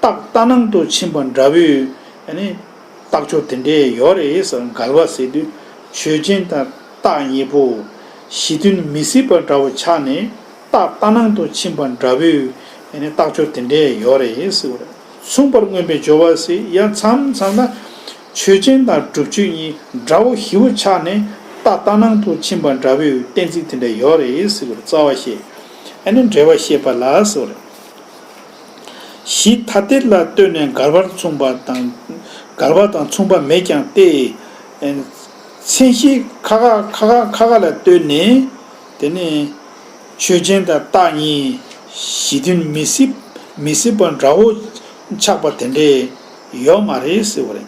རྟགས་ལྟར་སྣང་དུ་ཕྱིན་པ་འདྲ་བོའི་ཨ་ནི་རྟགས་སྦྱོར་དེ་འདྲའི་ཡོད་རེད་ཟེར། འགལ་བ་ཟེར་དུས་ཆོས་ཅན་དང་རྟགས་གཉིས་པོ་གཞི་མཐུན་མི་སྲིད་པ་འདྲ་བོ་ཆགས་ནས་རྟགས་ལྟར་སྣང་དུ་ཕྱིན་པ་འདྲ་བོའི་ཨ་ནི་རྟགས་སྦྱོར་དེ་འདྲའི་ཡོད་རེད་ཟེར་བ་རེད། མཚུངས་པར་མངོན་པའི་སྦྱོར་བ་ཟེར་ཡང་མཚམས་མཚམས་ན་ཆོས་ཅན་དང་སྒྲུབ་ཆོས་གཉིས་འདྲ་བོ་ཞེ་པོ་ཆགས་ནས་རྟགས་ལྟར་སྣང་དུ་ཕྱིན་པ་འདྲ་བོའི་གཏན་ཚིགས་དེ་འདྲ་ཡོད་རེད་ཟེར་བར་རྩ་བ་བཤད། ཨ་ནི་འབྲེལ་བ་བཤད་པ་ལ་ཟེར་བ་རེད། གཞི་ཐ་དད་ལ་ལྟོས་ནས་འགལ་བར་མཚུངས་པ་དང་། འགལ་བ་དང་མཚུངས་པ་མེད་ཀྱང་སྟེ། མཚན་གཞི་ཁ་ཁ་ཁ་ཁ་ཁ་ཁ་ལ་ལྟོས་ནས། དེ་ནས་ཆོས་ཅན་དང་རྟགས་གཉིས་གཞི་མཐུན་མི་སྲིད། མི་སྲིད་པ་འདྲ་བོ་ཆགས་པ་དེ་འདྲས་ཡོད་མ་རེད་ཟེར་བ་རེད།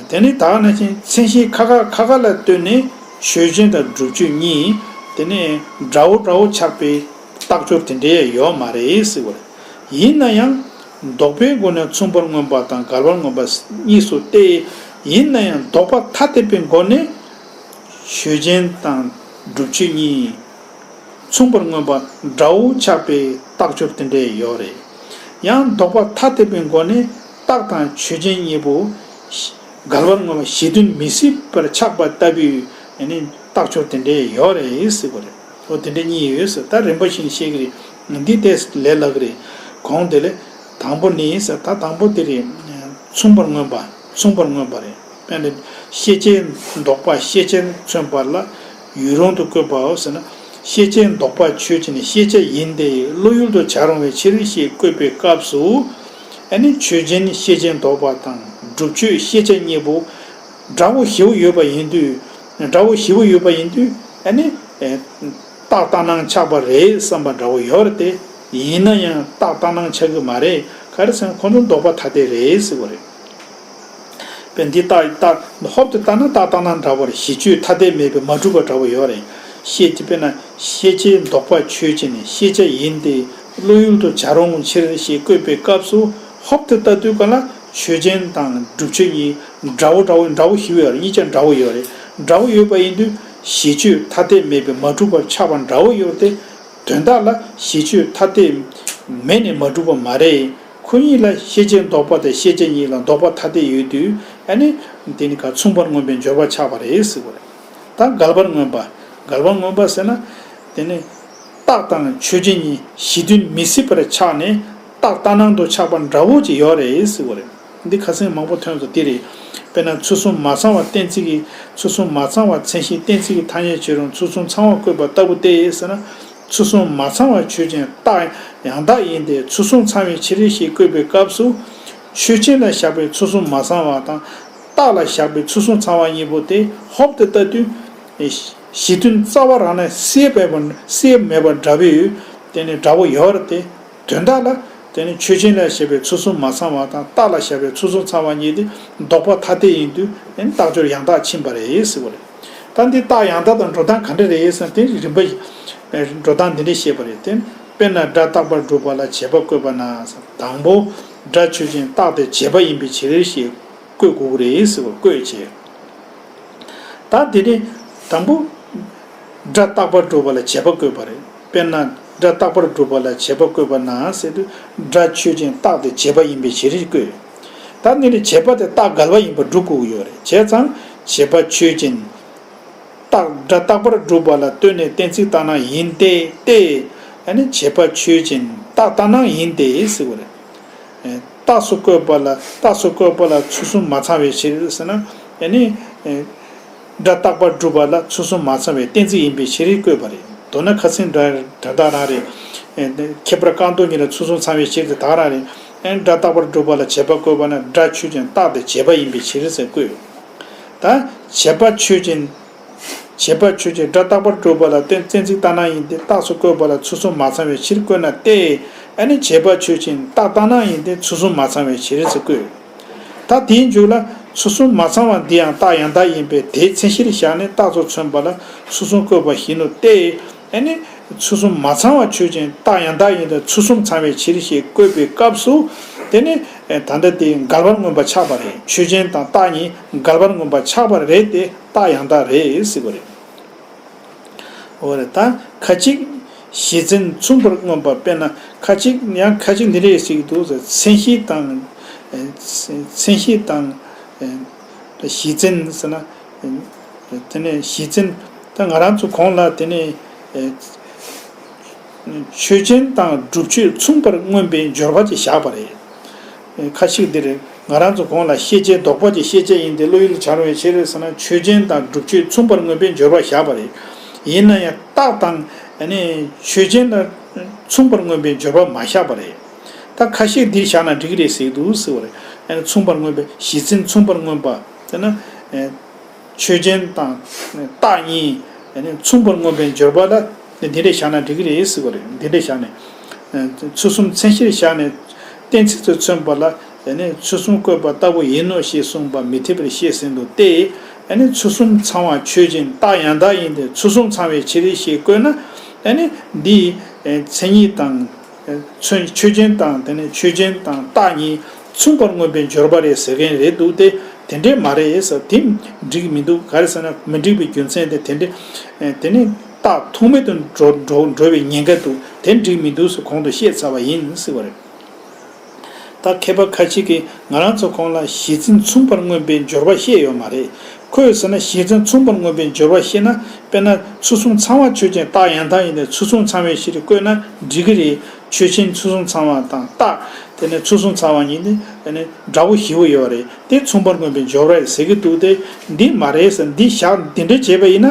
དེ་ནི་ད་ག་ནང་བཞིན་མཚན་གཞི་ཁ་ཁ་ཁ་ཁ་ལ་ལྟོས་ནས་ཆོས་ཅན་དང་སྒྲུབ་ཆོས་གཉིས་དེ་ནས་འདྲ་བོ་འདྲ་བོ་ཆགས་པའི་རྟགས་སྦྱོར་དེ་འདྲས་ཡོད་མ་རེད་ཟེར་བ་རེད། ཡིན་ན་ཡང་ལྡོག་པའི་སྒོ་ནས་མཚུངས་པར་མངོན་པ་དང་འགལ་བར་མངོན་པ་གཉིས་སུ་སྟེ། ཡིན་ན་ཡང་ལྡོག་པ་ཐ་དད་པའི་སྒོ་ནས་ཆོས་ཅན་དང་སྒྲུབ་ཆོས་གཉིས། མཚུངས་པར་མངོན་པ་འདྲ་བོ་ཆགས་པའི་རྟགས་སྦྱོར་དེ་འདྲས་ཡོད་རེད། ཡང་ལྡོག་པ་ཐ་དད་པའི་སྒོ་ནས་རྟགས་དང་ཆོས་ཅན་གཉིས་པོ། འགལ་བར་མངོན་པ་གཞི་མཐུན་མི་སྲིད་པར་ཆགས་པ་ལྟ་བུའི་ཨ་ནི་རྟགས་སྦྱོར་དེ་འདྲའི་ཡོད་རེད་ཟེར་བ་རེད། འོ་དེ་འདྲ་གཉིས་ཡོད་ཟེར། ད་རིམ་པ་བཞིན་བཤད་ཀྱི་རེད། འདི་ཏོག་ཙམ་ལས་སླ་གི་རེད། གོང་དེ་ལས་དང་པོ་ནི་ཟེར། ད་དང་པོ་དེ་རེད། མཚུངས་པར་མངོན་པ། མཚུངས་པར་མངོན་པ་རེད། དཔེར་ན་ཤེས་བྱའི་ལྡོག་པ་ཤེས་བྱར་མཚོན་པ་ལ་ཡུལ་རུང་དུ་བཀོད་པའོ་ཟེར་ན། ཤེས་བྱའི་ལྡོག་པ་ཆོས་ཅན་ཤེས་བྱ་ཡིན་ཏེ་བློ་ཡུལ་དུ་བྱ་རུང་བའི་ཕྱིར་ཞེས་བཀོད་པའི་སྐབས་སུ། ཨ་ནི་ཆོས་ཅན་ཤེས་བྱའི་ལྡོག་པ་དང་སྒྲུབ་ཆོས་ཤེས་བྱ་གཉིས་པོ་འདྲ་བོ་ཞེ་པོ་ཡོད་པ་ཡིན་དུས། འདྲ་བོ་ཞེ་པོ་ཡོད་པ་ཡིན་དུས་ཨ་ནི། རྟགས་ལྟར་སྣང་ཆགས་པ་རེད་བསམ་པ་འདྲ་བོ་ཡོད་རེད་དེ། ཡིན་ན་ཡང་རྟགས་ལྟར་སྣང་ཆགས་ཀྱི་མ་རེད། ག་རེ་ཟེར་ན་ཁོང་ཚོ་ལྡོག་པ་ཐ་དད་རེད་ཟེར་བ་རེད། དཔེ་འདི་རྟགས་རྟགས་ཧོབ་ཏེ་ལྟ་ན་རྟགས་ལྟར་སྣང་འདྲ་བོ་རེད། གཞི་ཆོས་ཐ་དད་མེད་པའི་མ་གྲུབ་པ་འདྲ་བོ་ཡོད་རེད། ཤེས་ཀྱི་དཔེར་ན་ཤེས་བྱའི་ལྡོག་པ་ཆོས་ཅན་ཤེས་བྱ་ཡིན་ཏེ་བློ་ཡུལ་དུ་བྱ་རུང་ཕྱིར་ཞེས་བཀོད་པའི་སྐབས་སུ་ཧོབ་ཏེ་ལྟ་དུས་ག་ལ་ཆོས་ཅན་དང་སྒྲུབ་ཆོས་གཉིས་འདྲ་བོ་འདྲ་བོ་འདྲ་བོ་ཞེ་པོ་ཡོད་རེད། གཉིས་ཆ་འདྲ་བོ་ཡོད་རེད། འདྲ་བོ་ཡོད་པ་ཡིན་དུས་གཞི་ཆོས་ཐ་དད་མེད་པའི་མ་གྲུབ་པར་ཆགས་པ་འདྲ་བོ་ཡོད་དེ། དོན་དག་ལ་གཞི་ཆོས་ཐ་དད་མེད་ནས་མ་གྲུབ་པ་མ་རེད། ཁོ་གཉིས་ལ་ཤེས་བྱའི་ལྡོག་པ་དང་ཤེས་བྱ་གཉིས་ལ་ལྡོག་པ་ཐ་དད་ཡོད་དུས་ཨ་ནི་དེ་ནི་ག་མཚུངས་པར་མངོན་པའི་སྦྱོར་བ་ཆགས་པ་རེད་ཟེར་བ་རེད། ད་འགལ་བར་མངོན་པ། འགལ་བར་མངོན་པ་ཟེར་ན། དེ་ནི་རྟགས་དང་ཆོས་ཅན་གཉིས་གཞི་མཐུན་མི་སྲིད་པར་ཆགས་ནས་རྟགས་ལྟར་སྣང་དུ་ཆགས་པ་འདྲ་བོ་ཅིག་ཡོད་རེད་ཟེར་བ་རེད། འདི་ཁ་སང་མང་པོ་ཐོན་སོང་། དེ་རེད། དཔེར་ན་ཚུལ་གསུམ་མ་ཚང་བ་གཏན་ཚིགས་ཀྱི་ཚུལ་གསུམ་མ་ཚང་བ་མཚན་གཞི་གཏན་ཚིགས་ཀྱི་ཐ་སྙད་བྱེད་རུང་ཚུལ་གསུམ་ཚང་བ་བཀོད་པ་ལྟ་བུ་སྟེ་ཟེར་ན། ཚུལ་གསུམ་མ་ཚང་བ་ཆོས་ཅན་རྟགས་ཡང་དག་ཡིན་ཏེ་ཚུལ་གསུམ་ཚང་བའི་ཕྱིར་ཞེས་བཀོད་པའི་སྐབས་སུ། ཆོས་ཅན་ལ་བཞག་པའི་ཚུལ་གསུམ་མ་ཚང་བ་དང་རྟགས་ལ་བཞག་པའི་ཚུལ་གསུམ་ཚང་བ་གཉིས་པོ་དེ་ཧོབ་ཏེ་ལྟ་དུས། གཞི་མཐུན་རྩ་བ་རང་ནས་སྲེད་མེད་པ་སྲེད་མེད་པ་འདྲ་བའི་དེ་ནི་འདྲ་བོ་ཡོད་རེད་དེ། དོན་དག་ལ་དེ་ནི་ཆོས་ཅན་ལ་བཞག་པའི་ཚུལ་གསུམ་མ་ཚང་བ་དང་རྟགས་ལ་བཞག་པའི་ཚུལ་གསུམ་ཚང་བ་གཉིས་དེ་ལྡོག་པ་ཐ་དད་ཡིན་དུས་དེ་ནི་རྟགས་སྦྱོར་ཡང་དག་ཕྱིན་པ་རེད་ཟེར་བ་རེད། ད་འདི་རྟགས་ཡང་དག་དང་འགྲོ་སྟངས་ག་འདྲ་རེད་ཟེར་ན། དེ་རིམ་པ་ཞིག་འགྲོ་སྟངས་འདི་འདྲ་བཤད་པ་རེད་དེ། དཔེར་ན་སྒྲ་རྟག་པར་སྒྲུབ་པ་ལ་བྱས་པ་བཀོད་པ་ན། དང་པོ་སྒྲ་ཆོས་ཅན་རྟག་སྟེ་བྱས་པ་ཡིན་པའི་ཕྱིར་ཞེས་བཀོད་དགོས་ཀྱི་རེད་ཟེར་བ་བཀོད་བྱས། ད་དེ་ནི་དང་པོ་སྒྲ་རྟག་པར་སྒྲུབ་པ་ལ་བྱས་པ་བཀོད་པ་རེད། དཔེར་ན་སྒྲ་རྟག་པར་སྒྲུབ་པ་ལ་བྱས་པ་བཀོད་པ་ན་ཟེར་དུས་སྒྲ་ཆོས་ཅན་རྟག་སྟེ་བྱས་པ་ཡིན་པའི་ཕྱིར་བཀོད། ད་འདི་ནི་བྱས་པ་དེ་རྟགས་འགལ་བ་ཡིན་པ་སྒྲུབ་དགོས་ཀྱི་ཡོད་རེད། བྱས་ཙང་བྱས་པ་ཆོས་ཅན། རྟགས་སྒྲ་རྟག་པར་སྒྲུབ་པ་ལ་ལྟོས་ནས་གཏན་ཚིགས་ལྟར་སྣང་ཡིན་ཏེ་སྟེ། ཨ་ནི་བྱས་པ་ཆོས་ཅན་རྟགས་ལྟར་སྣང་ཡིན་ཏེ་ཟེར་བ་རེད། རྟགས་སུ་བཀོད་པ་ལ་རྟགས་སུ་བཀོད་པ་ལ་ཚུལ་གསུམ་མ་ཚང་བའི་ཕྱིར་ཟེར་ན། ཨ་ནི། སྒྲ་རྟག་པར་སྒྲུབ་པ་ལ་ཚུལ་གསུམ་མ་ཚང་བའི་གཏན་ཚིགས་ཡིན་པའི་ཕྱིར་བཀོད་པ་རེད། མདོར་ན་ཁ་སང་སྒྲ་སྒྲ་རྟགས་རང་རེད། ཁྱད་པར་རྐང་སྟོང་གཉིས་ལ་ཚུལ་གསུམ་ཚང་བའི་ཕྱིར་དེ་དག་རང་རེད། སྒྲ་རྟག་པར་སྒྲུབ་པ་ལ་བྱས་པ་བཀོད་པ་ན་སྒྲ་ཆོས་ཅན་རྟག་སྟེ་བྱས་པ་ཡིན་པའི་ཕྱིར་ཟེར་བཀོད། ད་བྱས་པ་ཆོས་ཅན། བྱས་པ་ཆོས་ཅན་སྒྲ་རྟག་པར་སྒྲུབ་པ་ལ་གཏན་གཏན་ཚིགས་ལྟར་སྣང་ཡིན་ཏེ་རྟགས་སུ་བཀོད་པ་ལ་ཚུལ་གསུམ་མ་ཚང་བའི་ཕྱིར་བཀོད་ན་སྟེ། ཨ་ནི་བྱས་པ་ཆོས་ཅན་རྟགས་ལྟར་སྣང་ཡིན་ཏེ་ཚུལ་གསུམ་མ་ཚང་བའི་ཕྱིར་ཟེར་བཀོད། ད་དེའི་མཇུག་ལ་ཚུལ་གསུམ་མ་ཚང་བ་འདི་ཡང་རྟགས་ཡང་དག་ཡིན་པས་དེའི་མཚན་གཞིར་བཞག་ནས་རྟགས་སུ་མཚོན་པ་ལ་ཚུལ་གསུམ་བཀོད་པ་བཞིན་ནོ་སྟེ། ཨ་ནི་ཚུལ་གསུམ་མ་ཚང་བ་ཆོས་ཅན་རྟགས་ཡང་དག་ཡིན་ཏེ་ཚུལ་གསུམ་ཚང་བའི་ཕྱིར་ཞེས་བཀོད་པའི་སྐབས་སུ། དེ་ནི་ད་ལྟ་དེ་འགལ་བར་མངོན་པ་ཆགས་པ་རེད། ཆོས་ཅན་དང་རྟགས་གཉིས་འགལ་བར་མངོན་པ་ཆགས་པ་རེད་དེ་རྟགས་ཡང་དག་རེད་ཟེར་བ་རེད། འོ་རེད། ད་ཁ་ཅིག་གཞི་འཛིན་མཚུངས་པར་མངོན་པ། དཔེར་ན་ཁ་ཅིག་ཡང་ཁ་ཅིག་འདི་འདྲས་ཞིག་འདུག་ཟེར། མཚན་གཞི་དང་། མཚན་གཞི་དང་། གཞི་འཛིན་ཟེར་ན། དེ་ནས་གཞི་འཛིན། ད་ང་རང་ཚོ་གོང་ལ་དེ་ནས་ཆོས་ཅན་དང་སྒྲུབ་ཆོས་མཚུངས་པར་མངོན་པའི་སྦྱོར་བ་ཅིག་བཞག་པ་རེད། ཁ་ཅིག་འདིར་ང་རང་ཚོ་གོང་ལ་ཤེས་བྱའི་ལྡོག་པ་ཅིག་ཤེས་བྱ་ཡིན་ཏེ་བློ་ཡུལ་བྱ་རུང་བའི་ཕྱིར་ཟེར་ན་ཆོས་ཅན་དང་སྒྲུབ་ཆོས་མཚུངས་པར་མངོན་པའི་སྦྱོར་བ་བཞག་པ་རེད། ཡིན་ན་ཡང་རྟགས་དང་ཆོས་ཅན་ལ་མཚུངས་པར་མངོན་པའི་སྦྱོར་བ་མ་བཞག་པ་རེད། ད་ཁ་ཤས་འདིར་བཞག་ན་འགྲིག་གི་རེད་ཟེར་གྱི་འདུག་ཟེར་བ་རེད། མཚུངས་པར་མངོན་པའི་གཞི་འཛིན་མཚུངས་པར་མངོན་པ། དེ་ན། ཆོས་ཅན་དང་རྟགས་གཉིས་མཚུངས་པར་མངོན་པའི་སྦྱོར་བ་ལ་འདི་འདྲས་བཞག་ན་འགྲིག་གི་རེད་ཟེར་བ་རེད། འདི་འདྲས་བཞག་ནས། ཚུལ་གསུམ་མཚན་གཞིར་བཞག་ནས་གཏན་ཚིགས་སུ་མཚོན་པ་ལ་ཚུལ་གསུམ་བཀོད་པ་ལྟ་བུ་ཡིན་ནོ་ཞེས་གསུངས་པ་མི་འཐད་པར་བཤད་ཟིན་ཏོ་སྟེ། ཚུལ་གསུམ་ཚང་བ་ཆོས་ཅན་རྟགས་ཡང་དག་ཡིན་ཏེ་ཚུལ་གསུམ་ཚང་བའི་ཕྱིར་ཞེས་བཀོད་ན། འདིའི་མཚན་ཉིད་དང་། མཚོན་ཆོས་ཅན་དང་དེ་ནས་ཆོས་ཅན་དང་རྟགས་གཉིས་མཚུངས་པར་མངོན་པའི་སྦྱོར་བ་རེད་ཟེར་མཁན་རེད་འདུག་སྟེ། དེ་འདྲས་མ་རེད་ཟེར། དེ་འགྲིག་མི་འདུག་ག་རེ་ཟེར་ན་མི་འགྲིག་པའི་རྒྱུ་མཚན་དེ་དེ་འདྲས། དེ་ནི་རྟགས་ཐུག་མེད་དུ་འགྲོ་འགྲོ་འགྲོ་བའི་ཉེན་ཁ་འདུག་དེ་འགྲིག་མི་འདུག་ཟེར་གོང་དུ་བཤད་ཚར་བ་ཡིན་ཟེར་བ་རེད། ད་མཁས་པ་ཁ་ཅིག་གིས་ང་རང་ཚོ་གོང་ལ་གཞི་འཛིན་མཚུངས་པར་མངོན་པའི་སྦྱོར་བ་བཤད་ཡོད་མ་རེད། ཁོས་ཟེར་ན་གཞི་འཛིན་མཚུངས་པར་མངོན་པའི་སྦྱོར་བ་བཤད་ན། དཔེར་ན་ཚུལ་གསུམ་ཚང་བ་ཆོས་ཅན། རྟགས་ཡང་དག་ཡིན་ཏེ། ཚུལ་གསུམ་ཚང་བའི་གཞི་རེད་བཀོད་ན་འགྲིག་གི་རེད། ཆོས་ཅན་ཚུལ་གསུམ་ཚང་བ་དང་རྟགས་དེ་ནས་ཚུལ་གསུམ་ཚང་བ་གཉིས་ནི་དེ་ནི་འདྲ་བོ་ཞེ་པོ་ཡོད་རེད། དེ་མཚུངས་པར་མངོན་པའི་སྦྱོར་བ་རེད་ཟེར་གྱི་འདུག་སྟེ། འདི་མ་རེད་ཟེར། འདི་བཞག་འདི་འདྲ་བྱས་པ་ཡིན་ན་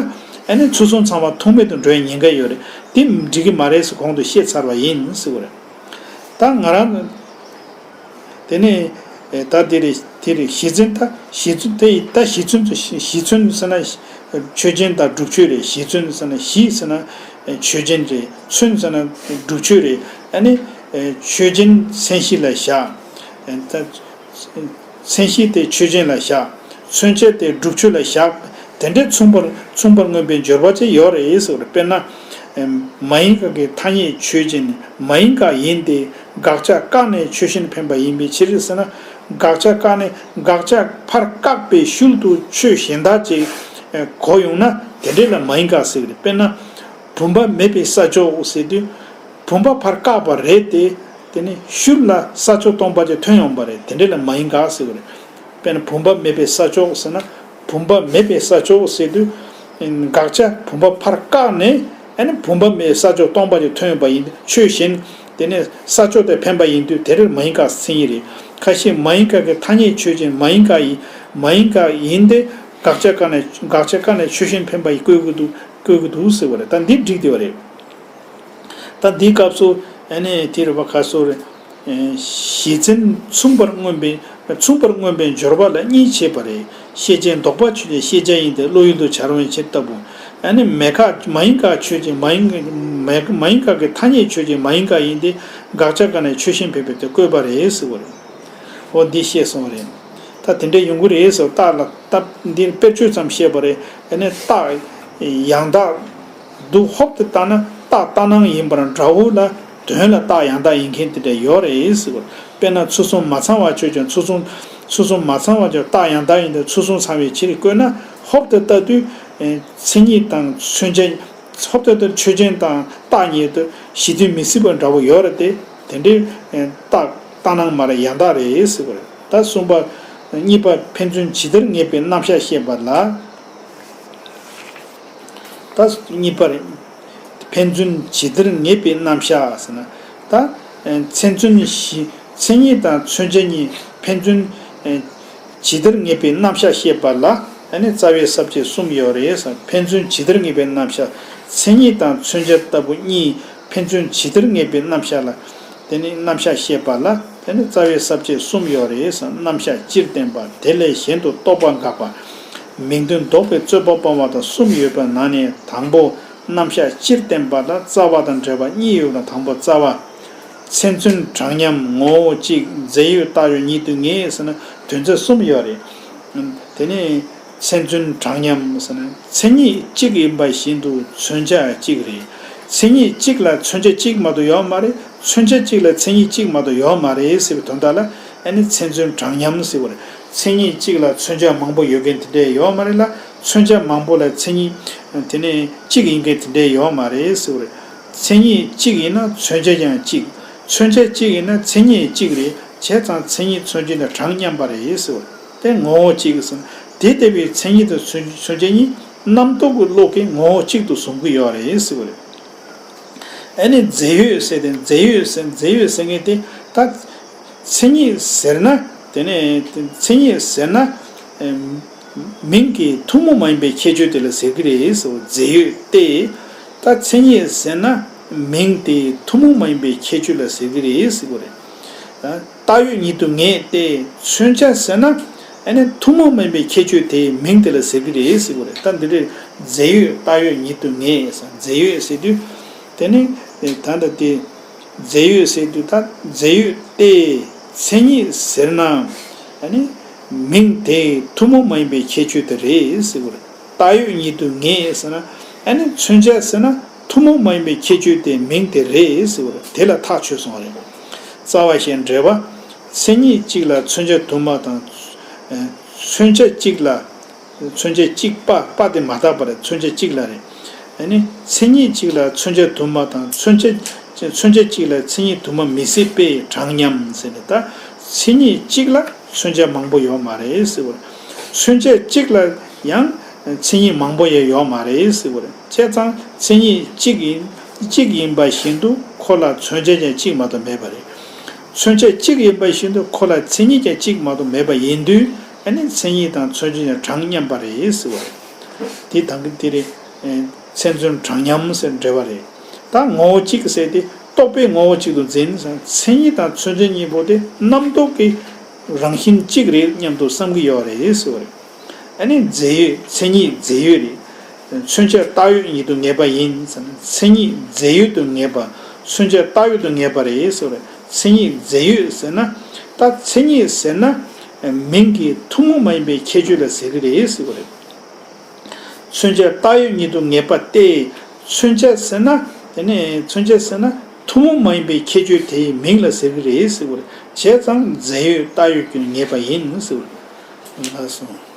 ཨ་ནི་ཚུལ་གསུམ་ཚང་བ་ཐུག་མེད་དུ་འགྲོ་བའི་ཉེན་ཁ་ཡོད་རེད། འདི་འགྲིག་གི་མ་རེད་ཟེར་གོང་དུ་བཤད་ཚར་བ་ཡིན་ཟེར་བ་རེད། ད་ང་རང་དེ་ནས་ད་དེ་རེད། དེ་རེད། གཞི་འཛིན། ད་གཞི་འཛིན་དེ་ད་གཞི་འཛིན་དུ་གཞི་འཛིན་ཟེར་ན་ཆོས་ཅན་དང་སྒྲུབ་ཆོས་རེད། གཞི་འཛིན་ཟེར་ན་གཞི་ཟེར་ན་ཆོས་ཅན་རེད། འཛིན་ཟེར་ན་སྒྲུབ་ཆོས་རེད། ཨ་ནི་ཆོས་ཅན་མཚན་གཞི་ལ་བཞག་ད་མཚན་གཞི་དེ་ཆོས་ཅན་ལ་བཞག་མཚོན་བྱ་དེ་སྒྲུབ་ཆོས་ལ་བཞག་དེ་འདྲའི་མཚུངས་པར་མཚུངས་པར་མངོན་པའི་སྦྱོར་བ་ཅིག་ཡོད་རེད་ཟེར་བ་རེད། དཔེར་ན། མ་ཡིན་དགག་གི་ཐ་སྙད་ཆོས་ཅན། མ་ཡིན་དགག་ཡིན་ཏེ། དགག་བྱ་བཀག་ནས་ཆོས་གཞན་འཕེན་པ་ཡིན་པའི་ཕྱིར་ཟེར་ན། དགག་བྱ་བཀག་ནས་དགག་བྱ་ཕར་བཀག་པའི་ཤུལ་དུ་ཆོས་གཞན་དག་ཅིག་གོ་ཡོང་ན་དེ་འདྲ་ལ་མ་ཡིན་དགག་ཟེར་གི་རེད། དཔེར་ན། བུམ་པ་མེད་པའི་ས་ཕྱོགས་ཟེར་དུས། བུམ་པ་ཕར་བཀག་པ་རེད་དེ། དེ་ནི་ཤུལ་ལ་ས་ཕྱོགས་སྟོང་པ་ཅིག་ཐོན་ཡོང་བ་རེད། དེ་འདྲ་ལ་མ་ཡིན་དགག་ཟེར་གི་རེད། དཔེར་ན་བུམ་པ་མེད་པའི་ས་ཕྱོགས་ཟེར་ན། བུམ་པ་མེད་པའི་ས་ཕྱོགས་ཟེར་དུས། དགག་བྱ་བུམ་པ་ཕར་བཀག་ནས་ཨ་ནི་བུམ་པ་མེད་ས་ཕྱོགས་སྟོང་པ་ཅིག་ཐོན་ཡོང་བ་ཡིན་དུས་ཆོས་གཞན་དེ་ནས་ས་ཕྱོགས་དེ་འཕེན་པ་ཡིན་དུས་དེ་རེད་མ་ཡིན་དགག་མཚན་ཉིད་རེད། ཁ་ཤས་མ་ཡིན་དགག་གི་ཐ་སྙད་ཆོས་ཅན། མ་ཡིན་དགག་ཡིན། མ་ཡིན་དགག་ཡིན་ཏེ། དགག་བྱ་བཀག་ནས་དགག་བྱ་བཀག་ནས་ཆོས་གཞན་འཕེན་པ་ཡིན་བཀོད་ཀྱི་འདུག་བཀོད་ཀྱི་འདུག་ཟེར་བ་རེད། ད་འདི་འགྲིག་བསྡད་པ་རེད། ད་འདིའི་སྐབས་སུ་ཨ་ནི་དེ་རེད་པ། ཁ་སོ་རེད། གཞི་འཛིན་མཚུངས་པར་མངོན་པའི་མཚུངས་པར་མངོན་པའི་སྦྱོར་བ་ལ་གཉིས་བྱེད་པ་རེད། ཤེས་བྱའི་ལྡོག་པ་ཆོས་ཅན། ཤེས་བྱ་ཡིན་ཏེ། བློ་ཡུལ་དུ་འཆར་བའི་ཕྱིར་ལྟ་བུ། ཨ་ནི་མེད་དགག་མ་ཡིན་དགག་ཆོས་ཅན། མ་ཡིན་མེད་མ་ཡིན་དགག་གི་ཐ་སྙད་ཆོས་ཅན། མ་ཡིན་དགག་ཡིན་ཏེ། དགག་བྱ་བཀག་ནས་ཆོས་གཞན་འཕེན་པའི་དེ་བཀོད་པ་རེད་ཟེར་བ་རེད། འོ་འདི་བཤད་སོང་བ་རེད། ད་དེ་འདྲ་ཡོང་གི་རེད་ཟེར། རྟགས་ལ་ད་འདི་དཔེར་བརྗོད་ཙམ་བཤད་པ་རེད། ཨ་ནི་རྟགས་ཡང་དག་འདུག་ཧོབ་ཏེ་བལྟས་ན་རྟགས་ལྟར་སྣང་ཡིན་པ་འདྲ་བོ་ལ་དོན་ལ་རྟགས་ཡང་དག་ཡིན་མཁན་དེ་འདྲ་ཡོད་རེད་ཟེར་བ། དཔེར་ན་ཚུལ་གསུམ་མ་ཚང་བ་ཆོས་ཅན། ཚུལ་གསུམ་ཚུལ་གསུམ་མ་ཚང་བ་ཆོས་རྟགས་ཡང་དག་ཡིན་ཏེ། ཚུལ་གསུམ་ཚང་བའི་ཕྱིར་བཀོད་ན། ཧོབ་ཏེ་ལྟ་དུས་མཚན་ཉིད་དང་མཚོན་བྱ། ཧོབ་ཏེ་ལྟ་དུས་ཆོས་ཅན་དང་རྟགས་ཉིད་དུ་གཞི་མཐུན་མི་སྲིད་པ་འདྲ་བོ་ཡོད་རེད་དེ། དེ་འདྲའི་རྟགས་ལྟར་སྣང་མ་རེད། ཡང་དག་རེད་ཟེར་བ་རེད། ད་གསུམ་པ། གཉིས་པ་ཕན་ཚུན་ཇི་ལྟར་ངེས་པའི་རྣམ་གཞག་བཤད་པ་ལ། ད་གཉིས་པ་རེད། ཕན་ཚུན་ཇི་ལྟར་ངེས་པའི་རྣམ་གཞག་ཟེར་ན། ད་མཚན་མཚོན་གཞི་མཚན་ཉིད་དང་མཚོན་བྱ་གཉིས་ཕན་ཚུན་ཇི་ལྟར་ངེས་པའི་རྣམ་གཞག་བཤད་པ་ལ། ཨ་ནི་རྩ་བའི་ས་བཅད་གསུམ་ཡོད་རེད་ཟེར། ཕན་ཚུན་ཇི་ལྟར་ངེས་པའི་རྣམ་གཞག་མཚན་ཉིད་དང་མཚོན་བྱ་ལྟ་བུ་གཉིས་ཕན་ཚུན་ཇི་ལྟར་ངེས་པའི་རྣམ་གཞག་ལ། དེ་ནི་རྣམ་གཞག་བཤད་པ་ལ། དེ་ནི་རྩ་བའི་ས་བཅད་གསུམ་ཡོད་རེད་ཟེར། རྣམ་གཞག་སྤྱིར་བསྟན་པ། དེ་ལས་གཞན་དུ་རྟོག་པ་འགགས་པ། མིང་དོན་ལྡོག་པའི་རྩོད་པ་སྤོང་བ་དང་གསུམ་ཡོད་པའི་ནང་ནས་དང་པོ། རྣམ་གཞག་སྤྱིར་བསྟན་པ་དང་རྩ་བ་དང་འབྲེལ་བ་གཉིས་ཡོད་པ། དང་པོ་རྩ་བ། མཚན་མཚོན་གྲངས་མཉམ་ངོ་བོ་གཅིག་རྫས་ཡོད་བཏགས་ཡོད་ཉིད་དུ་ངེས་ཟེར་ན་དོན་ཚན་གསུམ་ཡོད་རེད། དེ་ནི་མཚན་མཚོན་གྲངས་མཉམ་ཟེར་ན་མཚན་ཉིད་གཅིག་ཡིན་པ་བཞིན་དུ་མཚོན་བྱ་གཅིག་རེད། མཚན་ཉིད་གཅིག་ལ་མཚོན་བྱ་གཅིག་མ་གཏོགས་ཡོད་མ་རེད། མཚོན་བྱ་གཅིག་ལ་མཚན་ཉིད་གཅིག་མ་གཏོགས་ཡོད་མ་རེད་ཟེར་བའི་དོན་དག་ལ་ཨ་ནི་མཚན་མཚོན་གྲངས་མཉམ་ཟེར་བ་རེད། མཚན་ཉིད་གཅིག་ལ་མཚོན་བྱ་མང་པོ་ཡོད་མཁན་དེ་འདྲས་ཡོད་མ་རེད་ལ། མཚོན་བྱ་མང་པོ་ལ་མཚན་ཉིད་དེ་ནི་གཅིག་ཡིན་མཁན་དེ་འདྲས་ཡོད་མ་རེད་ཟེར་བ་རེད། མཚན་ཉིད་གཅིག་ཡིན་ན་མཚོན་བྱ་ཀྱང་གཅིག་མཚོན་བྱ་གཅིག་ཡིན་ན་མཚན་ཉིད་གཅིག་རེད། བྱས་ཙང་མཚན་ཉིད་མཚོན་བྱ་ནི་གྲངས་མཉམ་པ་རེད་ཟེར་བ་རེད། དེ་ངོ་བོ་གཅིག་ཟེར་ན་དེ་ལྟ་བུའི་མཚན་ཉིད་དང་མཚོན་མཚོན་བྱ་གཉིས་རྣམ་རྟོག་གི་བློ་གིས་ངོ་བོ་གཅིག་ཏུ་བཟུང་གི་ཡོད་རེད་ཟེར་བ་རེད། ཨ་ནི་རྫས་ཡོད་ཟེར་ཏེ། རྫས་ཡོད་ཟེར། རྫས་ཡོད་ཟེར་མཁན་དེ་ད་མཚན་ཉིད་ཟེར་ན། དེ་ནས་མཚན་ཉིད་ཟེར་ན་ཨེམ་མིང་གི་ཐུན་མོང་མ་ཡིན་པའི་ཁྱད་ཆོས་དེ་ལ་ཟེར་གི་རེད་ཟེར། རྫས་ཡོད་དེ་ད་མཚན་ཉིད་ཟེར་ན་མིང་དེ་ཐུན་མོང་མ་ཡིན་པའི་ཁྱད་ཆོས་ལ་ཟེར་གི་རེད་ཟེར་གི་རེད། ད་བཏགས་ཡོད་ཉིད་དུ་ངེས་ཏེ། མཚོན་བྱ་ཟེར་ན་ཨ་ནི་ཐུན་མོང་མ་ཡིན་པའི་ཁྱད་ཆོས་དེ་མིང་དེ་ལ་ཟེར་གི་རེད་ཟེར་གི་རེད། ད་འདི་རེད། རྫས་ཡོད་བཏགས་ཡོད་ཉིད་དུ་ངེས་ཟེར། རྫས་ཡོད་ཟེར་དུས་དེ་ནི་ད་ལྟ་དེ། རྫས་ཡོད་ཟེར་དུས་ད་རྫས་ཡོད་དེ་མཚན་ཉིད་ཟེར་ན་ཨ་ནི་མིང་དེ་ཐུན་མོང་མ་ཡིན་པའི་ཁྱད་ཆོས་དེ་རེད་ཟེར་གི་རེད། བཏགས་ཡོད་ཉིད་དུ་ངེས་ཟེར་ན་ཨ་ནི་མཚོན་བྱ་ཟེར་ན་ཐུན་མོང་མ་ཡིན་པའི་ཁྱད་ཆོས་དེ་མིང་དེ་རེད་ཟེར་གི་རེད། དེ་ལ་ཐག་ཆོད་སོང་བ་རེད། རྩ་བ་ཞེས་འབྲེལ་བ། མཚན་ཉིད་གཅིག་ལ་མཚོན་བྱ་དུ་མ་དང་། མཚོན་བྱ་གཅིག་ལ། མཚོན་བྱ་གཅིག་པ། པ་དེ་མ་བཏགས་པ་རེད། མཚོན་བྱ་གཅིག་ལ་རེད། ཨ་ནི་མཚན་ཉིད་གཅིག་ལ་མཚོན་བྱ་དུ་མ་དང་། མཚོན་བྱ་མཚོན་བྱ་གཅིག་ལ་མཚན་ཉིད་དུ་མ་མི་སྲིད་པས་གྲངས་མཉམ་ཟེར་ནས། ད་ མཚན་ཉིད་གཅིག་ལ་མཚོན་བྱ་མང་པོ་ཡོད་མ་རེད་ཟེར་བ་རེད། མཚོན་བྱ་གཅིག་ལ་ཡང་མཚན་ཉིད་མང་པོ་ཡང་ཡོད་མ་རེད་ཟེར་བ་རེད། བྱས་ཙང་མཚན་ཉིད་གཅིག་ཡིན། གཅིག་ཡིན་པ་བཞིན་དུ་ཁོ་ལ་མཚོན་བྱ་ཀྱང་གཅིག་མ་གཏོགས་མེད་པ་རེད། མཚོན་བྱ་གཅིག་ཡིན་པ་བཞིན་དུ་ཁོ་ལ་མཚན་ཉིད་ཀྱང་གཅིག་མ་གཏོགས་མེད་པ་ཡིན་དུས། ཨ་ནི་མཚན་ཉིད་དང་མཚོན་བྱ་ཀྱང་གྲངས་མཉམ་པ་རེད་ཟེར་བ་རེད། དེ་དང་གི་དེ་རེད། མཚན་མཚོན་གྲངས་མཉམ་ཟེར་འབྲེལ་བ་རེད། ད་ངོ་བོ་གཅིག་ཟེར་ཏེ་རྟོག་པས་ངོ་བོ་གཅིག་ཏུ་འཛིན་ཟེར། མཚན་ཉིད་དང་མཚོན་བྱ་གཉིས་པོ་དེ་རྣམ་རྟོག་གི་རང་བཞིན་གཅིག་རེད་སྙམ་དུ་བསམ་གྱི་ཡོད་རེད་ཟེར་བ་རེད། ཨ་ནི་རྫས་ཡོད་མཚན་ཉིད་རྫས་ཡོད་རེད། མཚོན་བྱ་བཏགས་ཡོད་ཉིད་དུ་ངེས་པ་ཡིན་ཟེར་ན། མཚན་ཉིད་རྫས་ཡོད་དུ་ངེས་པ། མཚོན་བྱ་བཏགས་ཡོད་དུ་ངེས་པ་རེད་ཟེར་བ་རེད། མཚན་ཉིད་རྫས་ཡོད་ཟེར་ན། ད་མཚན་ཉིད་ཟེར་ན་མིང་གི་ཐུན་མོང་མ་ཡིན་པའི་ཁྱད་ཆོས་ལ་ཟེར་གྱི་རེད་ཟེར་བ་རེད། མཚོན་བྱ་བཏགས་ཡོད་ཉིད་དུ་ངེས་པ་སྟེ། མཚོན་བྱ་ཟེར་ན། དེ་ནས་མཚོན་བྱ་ཟེར་ན་ཐུན་མོང་མ་ཡིན་པའི་ཁྱད་ཆོས་དེའི་མིང་ལ་ཟེར་གྱི་རེད་ཟེར་བ་རེད། བྱས་ཙང་རྫས་ཡོད་བཏགས་ཡོད་ཀྱི་ངེས་པ་ཡིན་ཟེར་བ་རེད། ལགས་སོ།